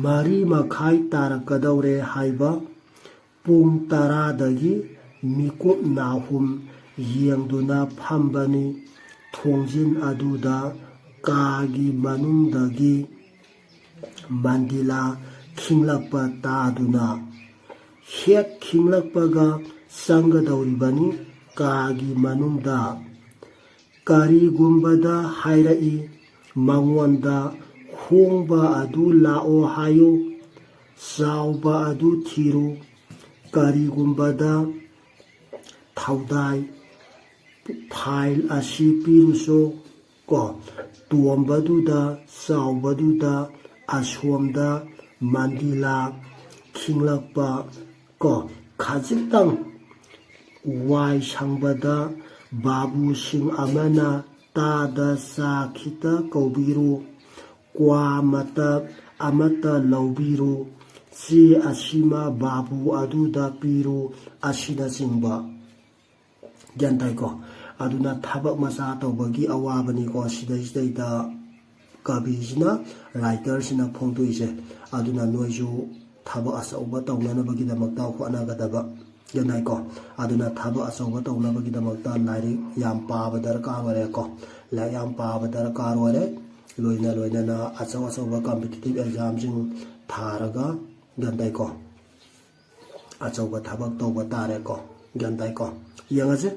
ꯃꯔꯤ ꯃꯈꯥꯏ ꯇꯥꯔꯛꯀꯗꯧꯔꯦ ꯍꯥꯏꯕ ꯄꯨꯡ ꯇꯔꯥꯗꯒꯤ ꯃꯤꯀꯨꯞ ꯅꯥꯍꯨꯝ ꯌꯦꯡꯗꯨꯅ ꯐꯝꯕꯅꯤ꯫ ꯊꯣꯡꯖꯤꯟ ꯑꯗꯨꯗ ꯀꯥꯒꯤ ꯃꯅꯨꯡꯗꯒꯤ ꯃꯟꯗꯤꯂꯥ ꯈꯤꯡꯂꯛꯄ ꯇꯥꯗꯨꯅ ꯍꯦꯛ ꯈꯤꯡꯂꯛꯄꯒ ꯆꯪꯒꯗꯧꯔꯤꯕꯅꯤ꯫ ꯀꯥꯒꯤ ꯃꯅꯨꯡꯗ ꯀꯔꯤꯒꯨꯝꯕꯗ ꯍꯥꯏꯔꯛꯏ, ꯃꯉꯣꯟꯗ ꯍꯣꯡꯕ ꯑꯗꯨ ꯂꯥꯛꯑꯣ ꯍꯥꯏꯌꯨ, ꯆꯥꯎꯕ ꯑꯗꯨ ꯊꯤꯔꯨ꯫ ꯀꯔꯤꯒꯨꯝꯕꯗ ꯊꯧꯗꯥꯏ ꯐꯥꯏꯜ ꯑꯁꯤ ꯄꯤꯔꯨꯁꯨ ꯀꯣ꯫ ꯇꯣꯝꯕꯗꯨꯗ, ꯆꯥꯎꯕꯗꯨꯗ, ꯑꯁꯣꯝꯗ ꯃꯟꯗꯤꯂꯥ ꯈꯤꯡꯂꯛꯄ ꯀꯣ꯫ ꯈꯖꯤꯛꯇꯪ ꯋꯥꯏ ꯁꯪꯕꯗ ꯕꯥꯕꯨꯁꯤꯡ ꯑꯃꯅ ꯇꯥꯗ ꯆꯥ ꯈꯤꯇ ꯀꯧꯕꯤꯔꯨ, ꯀ꯭ꯋꯥ ꯃꯇꯞ ꯑꯃꯠꯇ ꯂꯧꯕꯤꯔꯨ, ꯆꯦ ꯑꯁꯤꯃ ꯕꯥꯕꯨ ꯑꯗꯨꯗ ꯄꯤꯔꯨ, ꯑꯁꯤꯅꯆꯤꯡꯕ꯫ ꯒ꯭ꯌꯥꯟ ꯇꯥꯏꯀꯣ? ꯑꯗꯨꯅ ꯊꯕꯛ ꯃꯆꯥ ꯇꯧꯕꯒꯤ ꯑꯋꯥꯕꯅꯤꯀꯣ ꯁꯤꯗꯩꯁꯤꯗꯩꯗ ꯀꯕꯤꯁꯤꯅ, ꯔꯥꯏꯇꯔꯁꯤꯅ ꯐꯣꯡꯗꯣꯛꯏꯁꯦ꯫ ꯑꯗꯨꯅ ꯅꯣꯏꯁꯨ ꯊꯕꯛ ꯑꯆꯧꯕ ꯇꯧꯅꯅꯕꯒꯤꯗꯃꯛꯇ ꯍꯣꯠꯅꯒꯗꯕ꯫ ꯒ꯭ꯌꯥꯟ ꯇꯥꯏꯀꯣ? ꯑꯗꯨꯅ ꯊꯕꯛ ꯑꯆꯧꯕ ꯇꯧꯅꯕꯒꯤꯗꯃꯛꯇ ꯂꯥꯏꯔꯤꯛ ꯌꯥꯝ ꯄꯥꯕ ꯗꯔꯀꯥꯔ ꯑꯣꯏꯔꯦꯀꯣ꯫ ꯂꯥꯏꯔꯤꯛ ꯌꯥꯝ ꯄꯥꯕ ꯗꯔꯀꯥꯔ ꯑꯣꯏꯔꯦ꯫ ꯂꯣꯏꯅ ꯂꯣꯏꯅꯅ ꯑꯆꯧ ꯑꯆꯧꯕ competitive examꯁꯤꯡ ꯊꯥꯔꯒ, ꯒ꯭ꯌꯥꯟ ꯇꯥꯏꯀꯣ? ꯑꯆꯧꯕ ꯊꯕꯛ ꯇꯧꯕ ꯇꯥꯔꯦꯀꯣ꯫ ꯒ꯭ꯌꯥꯟ ꯇꯥꯏꯀꯣ? ꯌꯦꯡꯉꯁꯦ꯫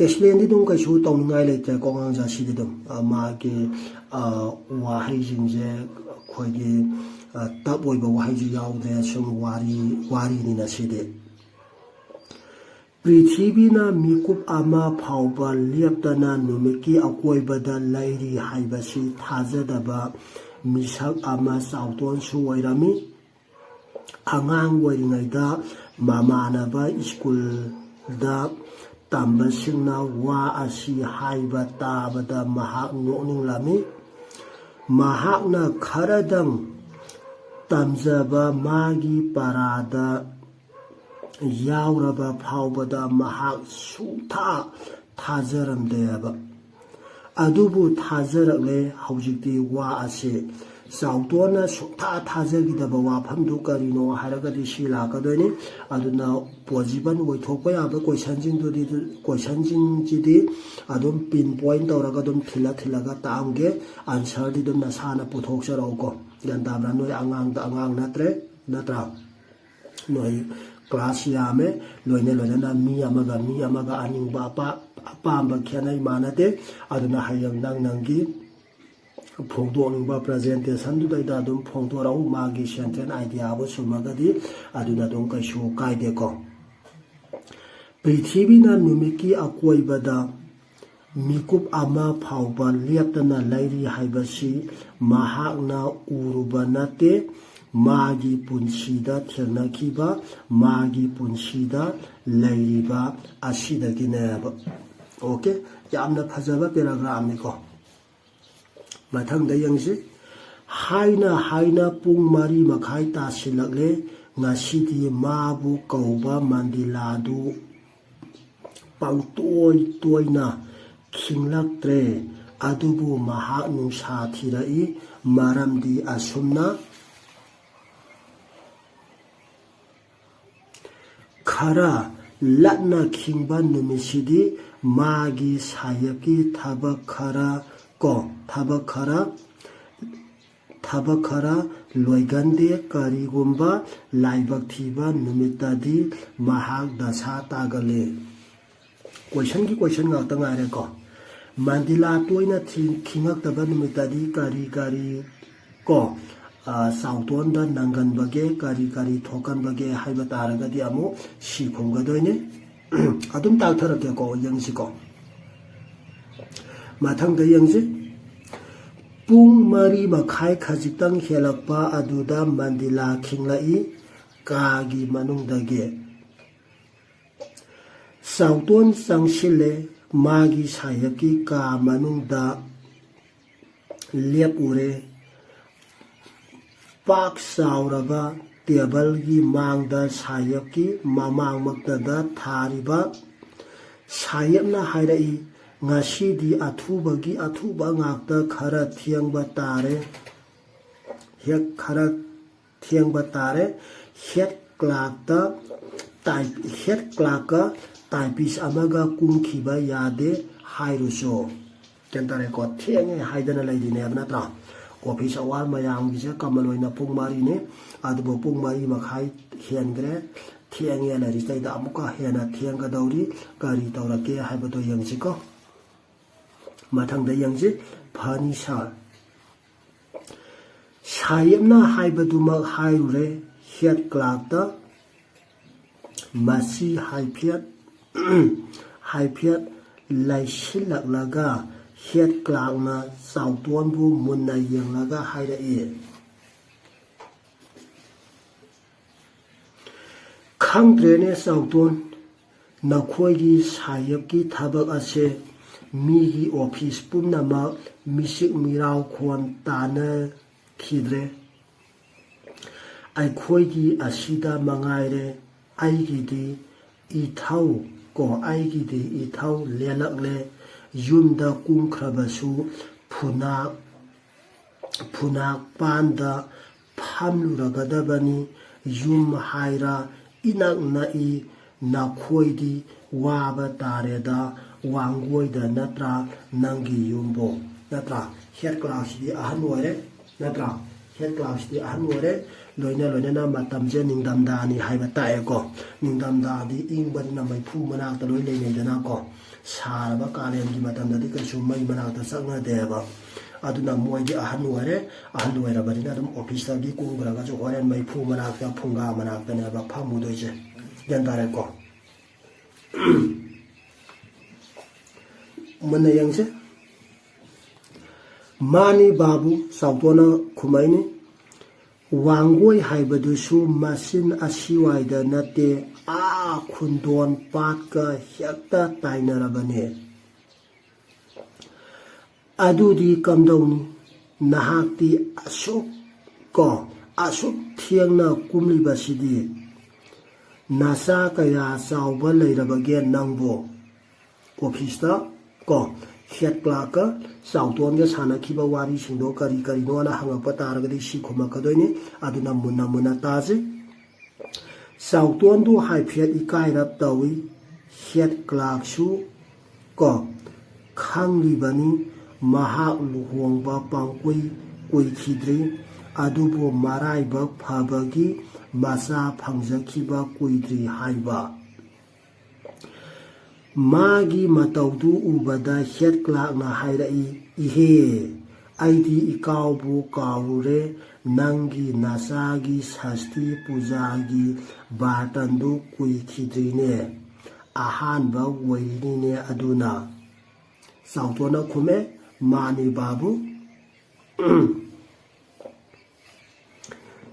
Explainꯗꯤ ꯑꯗꯨꯝ ꯀꯩꯁꯨ ꯇꯧꯅꯤꯡꯉꯥꯏ ꯂꯩꯇ꯭ꯔꯦꯀꯣ, ꯑꯉꯥꯡꯁꯦ꯫ ꯑꯁꯤꯗꯤ ꯑꯗꯨꯝ, ꯑ, ꯃꯥꯒꯤ, ꯑ, ꯋꯥꯍꯩꯁꯤꯡꯁꯦ ꯑꯩꯈꯣꯏꯒꯤ, ꯑ, tough ꯑꯣꯏꯕ ꯋꯥꯍꯩꯁꯨ ꯌꯥꯎꯗ꯭ꯔꯦ꯫ ꯁꯨꯝ ꯋꯥꯔꯤ, ꯋꯥꯔꯤꯅꯤꯅ ꯁꯤꯗꯤ꯫ ꯄ꯭ꯔꯤꯊꯤꯕꯤꯅ ꯃꯤꯀꯨꯞ ꯑꯃ ꯐꯥꯎꯕ ꯂꯦꯞꯇꯅ ꯅꯨꯃꯤꯠꯀꯤ ꯑꯀꯣꯏꯕꯗ ꯂꯩꯔꯤ ꯍꯥꯏꯕꯁꯤ ꯊꯥꯖꯗꯕ ꯃꯤꯁꯛ ꯑꯃ ꯆꯥꯎꯇꯣꯟꯁꯨ ꯑꯣꯏꯔꯝꯃꯤ꯫ ꯑꯉꯥꯡ ꯑꯣꯏꯔꯤꯉꯩꯗ ꯃꯃꯥꯟꯅꯕ ꯁ꯭ꯀꯨꯜꯗ ꯇꯝꯕꯁꯤꯡꯅ ꯋꯥ ꯑꯁꯤ ꯍꯥꯏꯕ ꯇꯥꯕꯗ ꯃꯍꯥꯛ ꯅꯣꯛꯅꯤꯡꯂꯝꯃꯤ꯫ ꯃꯍꯥꯛꯅ ꯈꯔꯗꯪ ꯇꯝꯖꯕ ꯃꯥꯒꯤ ꯄꯔꯥꯗ ꯌꯥꯎꯔꯕ ꯐꯥꯎꯕꯗ ꯃꯍꯥꯛ ꯁꯨꯡꯊꯥ ꯊꯥꯖꯔꯝꯗꯦꯕ꯫ ꯑꯗꯨꯕꯨ ꯊꯥꯖꯔꯛꯂꯦ ꯍꯧꯖꯤꯛꯇꯤ ꯋꯥ ꯑꯁꯤ꯫ ꯆꯥꯎꯇꯣꯟꯅ ꯁꯨꯡꯊꯥ ꯊꯥꯖꯈꯤꯗꯕ ꯋꯥꯐꯝꯗꯨ ꯀꯔꯤꯅꯣ ꯍꯥꯏꯔꯒꯗꯤ ꯁꯤ ꯂꯥꯛꯀꯗꯣꯏꯅꯤ꯫ ꯑꯗꯨꯅ possible ꯑꯣꯏꯊꯣꯛꯄ ꯌꯥꯕ questionꯁꯤꯡꯗꯨꯗꯤ, questionꯁꯤꯡꯁꯤꯗꯤ ꯑꯗꯨꯝ pin point ꯇꯧꯔꯒ ꯑꯗꯨꯝ ꯊꯤꯜꯂ ꯊꯤꯜꯂꯒ ꯇꯥꯛꯑꯝꯒꯦ꯫ Answerꯗꯤ ꯑꯗꯨꯝ ꯅꯁꯥꯅ ꯄꯨꯊꯣꯛꯆꯔꯛꯎꯀꯣ꯫ ꯒ꯭ꯌꯥꯟ ꯇꯥꯕ꯭ꯔꯥ? ꯅꯣꯏ ꯑꯉꯥꯡꯗ ꯑꯉꯥꯡ ꯅꯠꯇ꯭ꯔꯦ, ꯅꯠꯇ꯭ꯔꯥ? ꯅꯣꯏ class ꯌꯥꯝꯃꯦ, ꯂꯣꯏꯅ ꯂꯣꯏꯅꯅ ꯃꯤ ꯑꯃꯒ ꯃꯤ ꯑꯃꯒ ꯑꯅꯤꯡꯕ ꯑꯄꯥ-, ꯑꯄꯥꯝꯕ ꯈꯦꯠꯅꯩ, ꯃꯥꯟꯅꯗꯦ꯫ ꯑꯗꯨꯅ ꯍꯌꯦꯡ ꯅꯪ ꯅꯪꯒꯤ ꯐꯣꯡꯗꯣꯛꯅꯤꯡꯕ presentationꯗꯨꯗꯩꯗ ꯑꯗꯨꯝ ꯐꯣꯡꯗꯣꯔꯛꯎ, ꯃꯥꯒꯤ central ideaꯕꯨ ꯆꯨꯝꯃꯒꯗꯤ꯫ ꯑꯗꯨꯅ ꯑꯗꯨꯝ ꯀꯩꯁꯨ ꯀꯥꯏꯗꯦꯀꯣ꯫ ꯄ꯭ꯔꯤꯊꯤꯕꯤꯅ ꯅꯨꯃꯤꯠꯀꯤ ꯑꯀꯣꯏꯕꯗ ꯃꯤꯀꯨꯞ ꯑꯃ ꯐꯥꯎꯕ ꯂꯦꯞꯇꯅ ꯂꯩꯔꯤ ꯍꯥꯏꯕꯁꯤ ꯃꯍꯥꯛꯅ ꯎꯔꯨꯕ ꯅꯠꯇꯦ, ꯃꯥꯒꯤ ꯄꯨꯟꯁꯤꯗ ꯊꯦꯡꯅꯈꯤꯕ, ꯃꯥꯒꯤ ꯄꯨꯟꯁꯤꯗ ꯂꯩꯔꯤꯕ ꯑꯁꯤꯗꯒꯤꯅꯦꯕ꯫ Okay, ꯌꯥꯝꯅ ꯐꯖꯕ paragraphꯅꯤꯀꯣ꯫ ꯃꯊꯪꯗ ꯌꯦꯡꯁꯤ꯫ ꯍꯥꯏꯅ ꯍꯥꯏꯅ ꯄꯨꯡ ꯃꯔꯤ ꯃꯈꯥꯏ ꯇꯥꯁꯤꯜꯂꯛꯂꯦ꯫ ꯉꯁꯤꯗꯤ ꯃꯥꯕꯨ ꯀꯧꯕ ꯃꯟꯗꯤꯂꯥꯗꯨ ꯄꯪꯇꯣꯏ ꯇꯣꯏꯅ ꯈꯤꯡꯂꯛꯇ꯭ꯔꯦ꯫ ꯑꯗꯨꯕꯨ ꯃꯍꯥꯛ ꯅꯨꯡꯁꯥ ꯊꯤꯔꯛꯏ꯫ ꯃꯔꯝꯗꯤ ꯑꯁꯨꯝꯅ ꯈꯔ ꯂꯠꯅ ꯈꯤꯡꯕ ꯅꯨꯃꯤꯠꯁꯤꯗꯤ ꯃꯥꯒꯤ ꯁꯥꯍꯦꯕꯀꯤ ꯊꯕꯛ ꯈꯔ ꯀꯣ, ꯊꯕꯛ ꯈꯔ, ꯊꯕꯛ ꯈꯔ ꯂꯣꯏꯒꯟꯗꯦ꯫ ꯀꯔꯤꯒꯨꯝꯕ ꯂꯥꯏꯕꯛ ꯊꯤꯕ ꯅꯨꯃꯤꯠꯇꯗꯤ ꯃꯍꯥꯛ ꯗꯁꯥ ꯇꯥꯒꯜꯂꯤ꯫ ꯀꯣꯏꯁꯟꯒꯤ ꯀꯣꯏꯁꯟ ꯉꯥꯛꯇ ꯉꯥꯏꯔꯦꯀꯣ꯫ ꯃꯟꯗꯤꯂꯥ ꯇꯣꯏꯅ ꯊꯤ-, ꯈꯤꯡꯉꯛꯇꯕ ꯅꯨꯃꯤꯠꯇꯗꯤ ꯀꯔꯤ ꯀꯔꯤ ꯀꯣ, ꯑ, ꯆꯥꯎꯇꯣꯟꯗ ꯅꯪꯒꯟꯕꯒꯦ, ꯀꯔꯤ ꯀꯔꯤ ꯊꯣꯛꯀꯟꯕꯒꯦ ꯍꯥꯏꯕ ꯇꯥꯔꯒꯗꯤ ꯑꯃꯨꯛ ꯁꯤ ꯈꯨꯝꯒꯗꯣꯏꯅꯤ꯫ ꯑꯗꯨꯝ ꯇꯥꯛꯊꯔꯛꯀꯦꯀꯣ, ꯌꯦꯡꯁꯤꯀꯣ꯫ ꯃꯊꯪꯗ ꯌꯦꯡꯁꯤ꯫ ꯄꯨꯡ ꯃꯔꯤ ꯃꯈꯥꯏ ꯈꯖꯤꯛꯇꯪ ꯍꯦꯜꯂꯛꯄ ꯑꯗꯨꯗ ꯃꯟꯗꯤꯂꯥ ꯈꯤꯡꯂꯛꯏ꯫ ꯀꯥꯒꯤ ꯃꯅꯨꯡꯗꯒꯤ ꯆꯥꯎꯇꯣꯟ ꯆꯪꯁꯤꯜꯂꯦ꯫ ꯃꯥꯒꯤ ꯁꯥꯍꯦꯕꯀꯤ ꯀꯥ ꯃꯅꯨꯡꯗ ꯂꯦꯞꯎꯔꯦ꯫ ꯄꯥꯛ ꯆꯥꯎꯔꯕ ꯇꯦꯕꯜꯒꯤ ꯃꯥꯡꯗ ꯁꯥꯍꯦꯕꯀꯤ ꯃꯃꯥꯡꯃꯛꯇꯗ ꯊꯥꯔꯤꯕ ꯁꯥꯍꯦꯕꯅ ꯍꯥꯏꯔꯛꯏ, "ꯉꯁꯤꯗꯤ ꯑꯊꯨꯕꯒꯤ ꯑꯊꯨꯕ ꯉꯥꯛꯇ, ꯈꯔ ꯊꯦꯡꯕ ꯇꯥꯔꯦ, ꯍꯦꯛ ꯈꯔ ꯊꯦꯡꯕ ꯇꯥꯔꯦ꯫ ꯍꯦꯠ ꯀ꯭ꯂꯥꯛꯇ ꯇꯥꯏꯞ-, ꯍꯦꯠ ꯀ꯭ꯂꯥꯛꯀ ꯇꯥꯏꯄꯤꯁ ꯑꯃꯒ ꯀꯨꯝꯈꯤꯕ ꯌꯥꯗꯦ ꯍꯥꯏꯔꯨꯁꯨ"꯫ ꯒ꯭ꯌꯥꯟ ꯇꯥꯔꯦꯀꯣ? ꯊꯦꯡꯉꯦ ꯍꯥꯏꯗꯅ ꯂꯩꯔꯤꯅꯦꯕ, ꯅꯠꯇ꯭ꯔꯥ? ꯑꯣꯐꯤꯁ ꯑꯋꯥꯔ ꯃꯌꯥꯝꯒꯤꯁꯦ ꯀꯃꯟ ꯑꯣꯏꯅ ꯄꯨꯡ ꯃꯔꯤꯅꯦ, ꯑꯗꯨꯕꯨ ꯄꯨꯡ ꯃꯔꯤ ꯃꯈꯥꯏ ꯍꯦꯟꯈ꯭ꯔꯦ꯫ ꯊꯦꯡꯉꯦ ꯂꯩꯔꯤꯁꯤꯗꯩꯗ ꯑꯃꯨꯛꯀ ꯍꯦꯟꯅ ꯊꯦꯡꯒꯗꯧꯔꯤ꯫ ꯀꯔꯤ ꯇꯧꯔꯛꯀꯦ ꯍꯥꯏꯕꯗꯣ ꯌꯦꯡꯁꯤꯀꯣ꯫ ꯃꯊꯪꯗ ꯌꯦꯡꯁꯤ꯫ ꯐꯅꯤ ꯁꯥꯔ꯫ ꯁꯥꯍꯦꯕꯅ ꯍꯥꯏꯕꯗꯨꯃꯛ ꯍꯥꯏꯔꯨꯔꯦ ꯍꯦꯠ ꯀ꯭ꯂꯥꯛꯇ꯫ ꯃꯁꯤ ꯍꯥꯏꯐꯦꯠ, ꯍꯥꯏꯐꯦꯠ ꯂꯩꯁꯤꯜꯂꯛꯂꯒ ꯍꯦꯠ ꯀ꯭ꯂꯥꯛꯅ ꯆꯥꯎꯇꯣꯟꯕꯨ ꯃꯨꯟꯅ ꯌꯦꯡꯂꯒ ꯍꯥꯏꯔꯛꯏ, "ꯈꯪꯗ꯭ꯔꯦꯅꯦ ꯆꯥꯎꯇꯣꯟ, ꯅꯈꯣꯏꯒꯤ ꯁꯥꯍꯦꯕꯀꯤ ꯊꯕꯛ ꯑꯁꯦ ꯃꯤꯒꯤ ꯑꯣꯐꯤꯁ ꯄꯨꯝꯅꯃꯛ ꯃꯤꯆꯤꯛ ꯃꯤꯔꯥꯎ ꯈꯣꯟ ꯇꯥꯅꯈꯤꯗ꯭ꯔꯦ꯫ ꯑꯩꯈꯣꯏꯒꯤ ꯑꯁꯤꯗ ꯃꯉꯥꯏꯔꯦ꯫ ꯑꯩꯒꯤꯗꯤ ꯏꯊꯧ ꯀꯣ, ꯑꯩꯒꯤꯗꯤ ꯏꯊꯧ ꯂꯦꯜꯂꯛꯂꯦ꯫ ꯌꯨꯝꯗ ꯀꯨꯝꯈ꯭ꯔꯕꯁꯨ ꯐꯨꯅꯥꯛ, ꯐꯨꯅꯥꯛ ꯄꯥꯟꯗ ꯐꯝꯂꯨꯔꯒꯗꯕꯅꯤ꯫ ꯌꯨꯝ ꯍꯥꯏꯔ ꯏꯅꯛ ꯅꯛꯏ, ꯅꯈꯣꯏꯗꯤ ꯋꯥꯕ ꯇꯥꯔꯦꯗ, ꯋꯥꯡꯒꯣꯏꯗ ꯅꯠꯇ꯭ꯔꯥ ꯅꯪꯒꯤ ꯌꯨꯝꯕꯣ? ꯅꯠꯇ꯭ꯔꯥ? Head clerkꯁꯤꯗꯤ ꯑꯍꯟ ꯑꯣꯏꯔꯦ, ꯅꯠꯇ꯭ꯔꯥ? Head clerkꯁꯤꯗꯤ ꯑꯍꯟ ꯑꯣꯏꯔꯦ, ꯂꯣꯏꯅ ꯂꯣꯏꯅꯅ ꯃꯇꯝꯁꯦ ꯅꯤꯡꯊꯝꯊꯥꯅꯤ ꯍꯥꯏꯕ ꯇꯥꯛꯑꯦꯀꯣ꯫ ꯅꯤꯡꯊꯝꯊꯥꯗꯤ ꯏꯪꯕꯅꯤꯅ ꯃꯩꯐꯨ ꯃꯅꯥꯛꯇ ꯂꯣꯏ ꯂꯩꯅꯩꯗꯅꯀꯣ꯫ ꯁꯥꯔꯕ ꯀꯥꯂꯦꯟꯒꯤ ꯃꯇꯝꯗꯗꯤ ꯀꯩꯁꯨ ꯃꯩ ꯃꯅꯥꯛꯇ ꯆꯪꯅꯗꯦꯕ꯫ ꯑꯗꯨꯅ ꯃꯣꯏꯗꯤ ꯑꯍꯟ ꯑꯣꯏꯔꯦ, ꯑꯍꯟ ꯑꯣꯏꯔꯕꯅꯤꯅ ꯑꯗꯨꯝ officeꯇꯒꯤ ꯀꯨꯝꯈ꯭ꯔꯒꯁꯨ ꯍꯣꯔꯦꯟ ꯃꯩꯐꯨ ꯃꯅꯥꯛꯇ, ꯐꯨꯡꯒꯥ ꯃꯅꯥꯛꯇꯅꯦꯕ ꯐꯝꯃꯨꯗꯣꯏꯁꯦ꯫ ꯒ꯭ꯌꯥꯟ ꯇꯥꯔꯦꯀꯣ? ꯃꯨꯟꯅ ꯌꯦꯡꯁꯦ꯫ ꯃꯥꯅꯤ ꯕꯥꯕꯨ, ꯆꯥꯎꯇꯣꯟꯅ ꯈꯨꯝꯃꯛꯏꯅꯤ꯫ ꯋꯥꯡꯒꯣꯏ ꯍꯥꯏꯕꯗꯨꯁꯨ ꯃꯆꯤꯟ ꯑꯁꯤꯋꯥꯏꯗ ꯅꯠꯇꯦ, ꯑꯥ ꯈꯨꯟꯗꯣꯟ ꯄꯥꯠꯀ ꯍꯦꯛꯇ ꯇꯥꯏꯅꯔꯕꯅꯦ꯫ ꯑꯗꯨꯗꯤ ꯀꯝꯗꯧꯅꯤ? ꯅꯍꯥꯛꯇꯤ ꯑꯁꯨꯛ ꯀꯣ, ꯑꯁꯨꯛ ꯊꯦꯡꯅ ꯀꯨꯝꯂꯤꯕꯁꯤꯗꯤ? ꯅꯆꯥ ꯀꯌꯥ ꯆꯥꯎꯕ ꯂꯩꯔꯕꯒꯦ ꯅꯪꯕꯣ? Officeꯇ ꯀꯣ, head clerkꯀ ꯆꯥꯎꯇꯣꯟꯒ ꯁꯥꯟꯅꯈꯤꯕ ꯋꯥꯔꯤꯁꯤꯡꯗꯣ ꯀꯔꯤ ꯀꯔꯤꯅꯣꯅ ꯍꯪꯉꯛꯄ ꯇꯥꯔꯒꯗꯤ ꯁꯤ ꯈꯨꯝꯃꯛꯀꯗꯣꯏꯅꯤ꯫ ꯑꯗꯨꯅ ꯃꯨꯟꯅ ꯃꯨꯟꯅ ꯇꯥꯁꯤ꯫ ꯆꯥꯎꯇꯣꯟꯗꯨ ꯍꯥꯏꯐꯦꯠ ꯏꯀꯥꯏꯔꯞ ꯇꯧꯏ꯫ Head clerkꯁꯨ ꯀꯣ ꯈꯪꯂꯤꯕꯅꯤ, ꯃꯍꯥꯛ ꯂꯨꯍꯣꯡꯕ ꯄꯪꯀꯨꯏ ꯀꯨꯏꯈꯤꯗ꯭ꯔꯤ, ꯑꯗꯨꯕꯨ ꯃꯔꯥꯏꯕꯛ ꯐꯕꯒꯤ ꯃꯆꯥ ꯐꯪꯖꯈꯤꯕ ꯀꯨꯏꯗ꯭ꯔꯤ ꯍꯥꯏꯕ꯫ ꯃꯥꯒꯤ ꯃꯇꯧꯗꯨ ꯎꯕꯗ head clerkꯅ ꯍꯥꯏꯔꯛꯏ, "ꯏꯍꯦ, ꯑꯩꯗꯤ ꯏꯀꯥꯎꯕꯨ ꯀꯥꯎꯔꯨꯔꯦ, ꯅꯪꯒꯤ ꯅꯆꯥꯒꯤ ꯁꯁꯇꯤ ꯄꯨꯖꯥꯒꯤ ꯕꯥꯔꯇꯟꯗꯨ ꯀꯨꯏꯈꯤꯗ꯭ꯔꯤꯅꯦ, ꯑꯍꯥꯟꯕ ꯑꯣꯏꯔꯤꯅꯤꯅꯦ ꯑꯗꯨꯅ?" ꯆꯥꯎꯇꯣꯟꯅ ꯈꯨꯝꯃꯦ, "ꯃꯥꯅꯤ ꯕꯥꯕꯨ꯫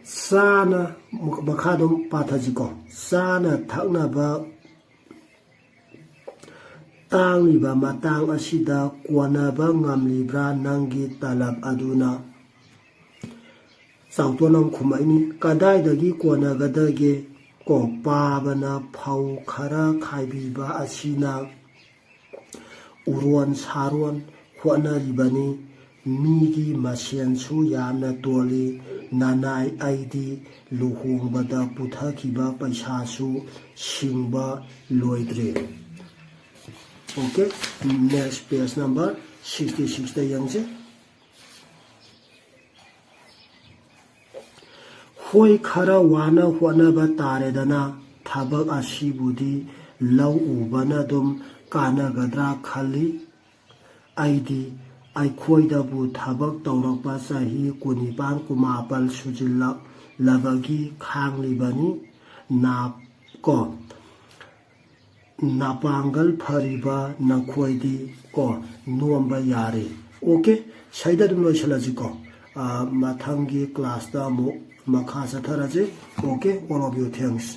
ꯆꯥꯅ", ꯃꯈꯥ ꯑꯗꯨꯝ ꯄꯥꯊꯁꯤꯀꯣ꯫ "ꯆꯥꯅ ꯊꯛꯅꯕ ꯇꯥꯡꯂꯤꯕ ꯃꯇꯥꯡ ꯑꯁꯤꯗ ꯀꯣꯟꯅꯕ ꯉꯝꯂꯤꯕ꯭ꯔꯥ ꯅꯪꯒꯤ ꯇꯂꯕ ꯑꯗꯨꯅ?" ꯆꯥꯎꯇꯣꯟ ꯑꯃ ꯈꯨꯝꯃꯛꯏꯅꯤ, "ꯀꯗꯥꯏꯗꯒꯤ ꯀꯣꯟꯅꯒꯗꯒꯦ? ꯀꯣ ꯄꯥꯕꯅ ꯐꯧ ꯈꯔ ꯈꯥꯏꯕꯤꯕ ꯑꯁꯤꯅ ꯎꯔꯣꯟ ꯁꯥꯔꯣꯟ ꯍꯣꯠꯅꯔꯤꯕꯅꯤ꯫ ꯃꯤꯒꯤ ꯃꯁꯦꯟꯁꯨ ꯌꯥꯝꯅ ꯇꯣꯜꯂꯤ꯫ ꯅꯅꯥꯏ ꯑꯩꯗꯤ ꯂꯨꯍꯣꯡꯕꯗ ꯄꯨꯊꯈꯤꯕ ꯄꯩꯁꯥꯁꯨ ꯁꯤꯡꯕ ꯂꯣꯏꯗ꯭ꯔꯦ꯫ Okay, next page number sixty sixꯇ ꯌꯦꯡꯁꯦ꯫ ꯍꯣꯏ, ꯈꯔ ꯋꯥꯅ ꯍꯣꯠꯅꯕ ꯇꯥꯔꯦꯗꯅ, ꯊꯕꯛ ꯑꯁꯤꯕꯨꯗꯤ ꯂꯧ ꯎꯕꯅ ꯑꯗꯨꯝ ꯀꯥꯟꯅꯒꯗ꯭ꯔꯥ ꯈꯜꯂꯤ꯫ ꯑꯩꯗꯤ ꯑꯩꯈꯣꯏꯗꯕꯨ ꯊꯕꯛ ꯇꯧꯔꯛꯄ ꯆꯍꯤ ꯀꯨꯟꯅꯤꯄꯥꯟ ꯀꯨꯟꯃꯥꯄꯜ ꯁꯨꯖꯤꯜꯂꯛꯂꯕꯒꯤ ꯈꯥꯡꯂꯤꯕꯅꯤ꯫ ꯅꯥꯞ ꯀꯣ ꯅꯄꯥꯡꯒꯜ ꯐꯔꯤꯕ ꯅꯈꯣꯏꯗꯤ ꯀꯣ ꯅꯣꯝꯕ ꯌꯥꯔꯦ꯫ Okay, ꯁꯩꯗ ꯑꯗꯨꯝ ꯂꯣꯏꯁꯤꯜꯂꯁꯤꯀꯣ꯫ ꯃꯊꯪꯒꯤ classꯇ ꯑꯃꯨꯛ ꯃꯈꯥ ꯆꯠꯊꯔꯁꯤ꯫ Okay, all of you, thanks꯫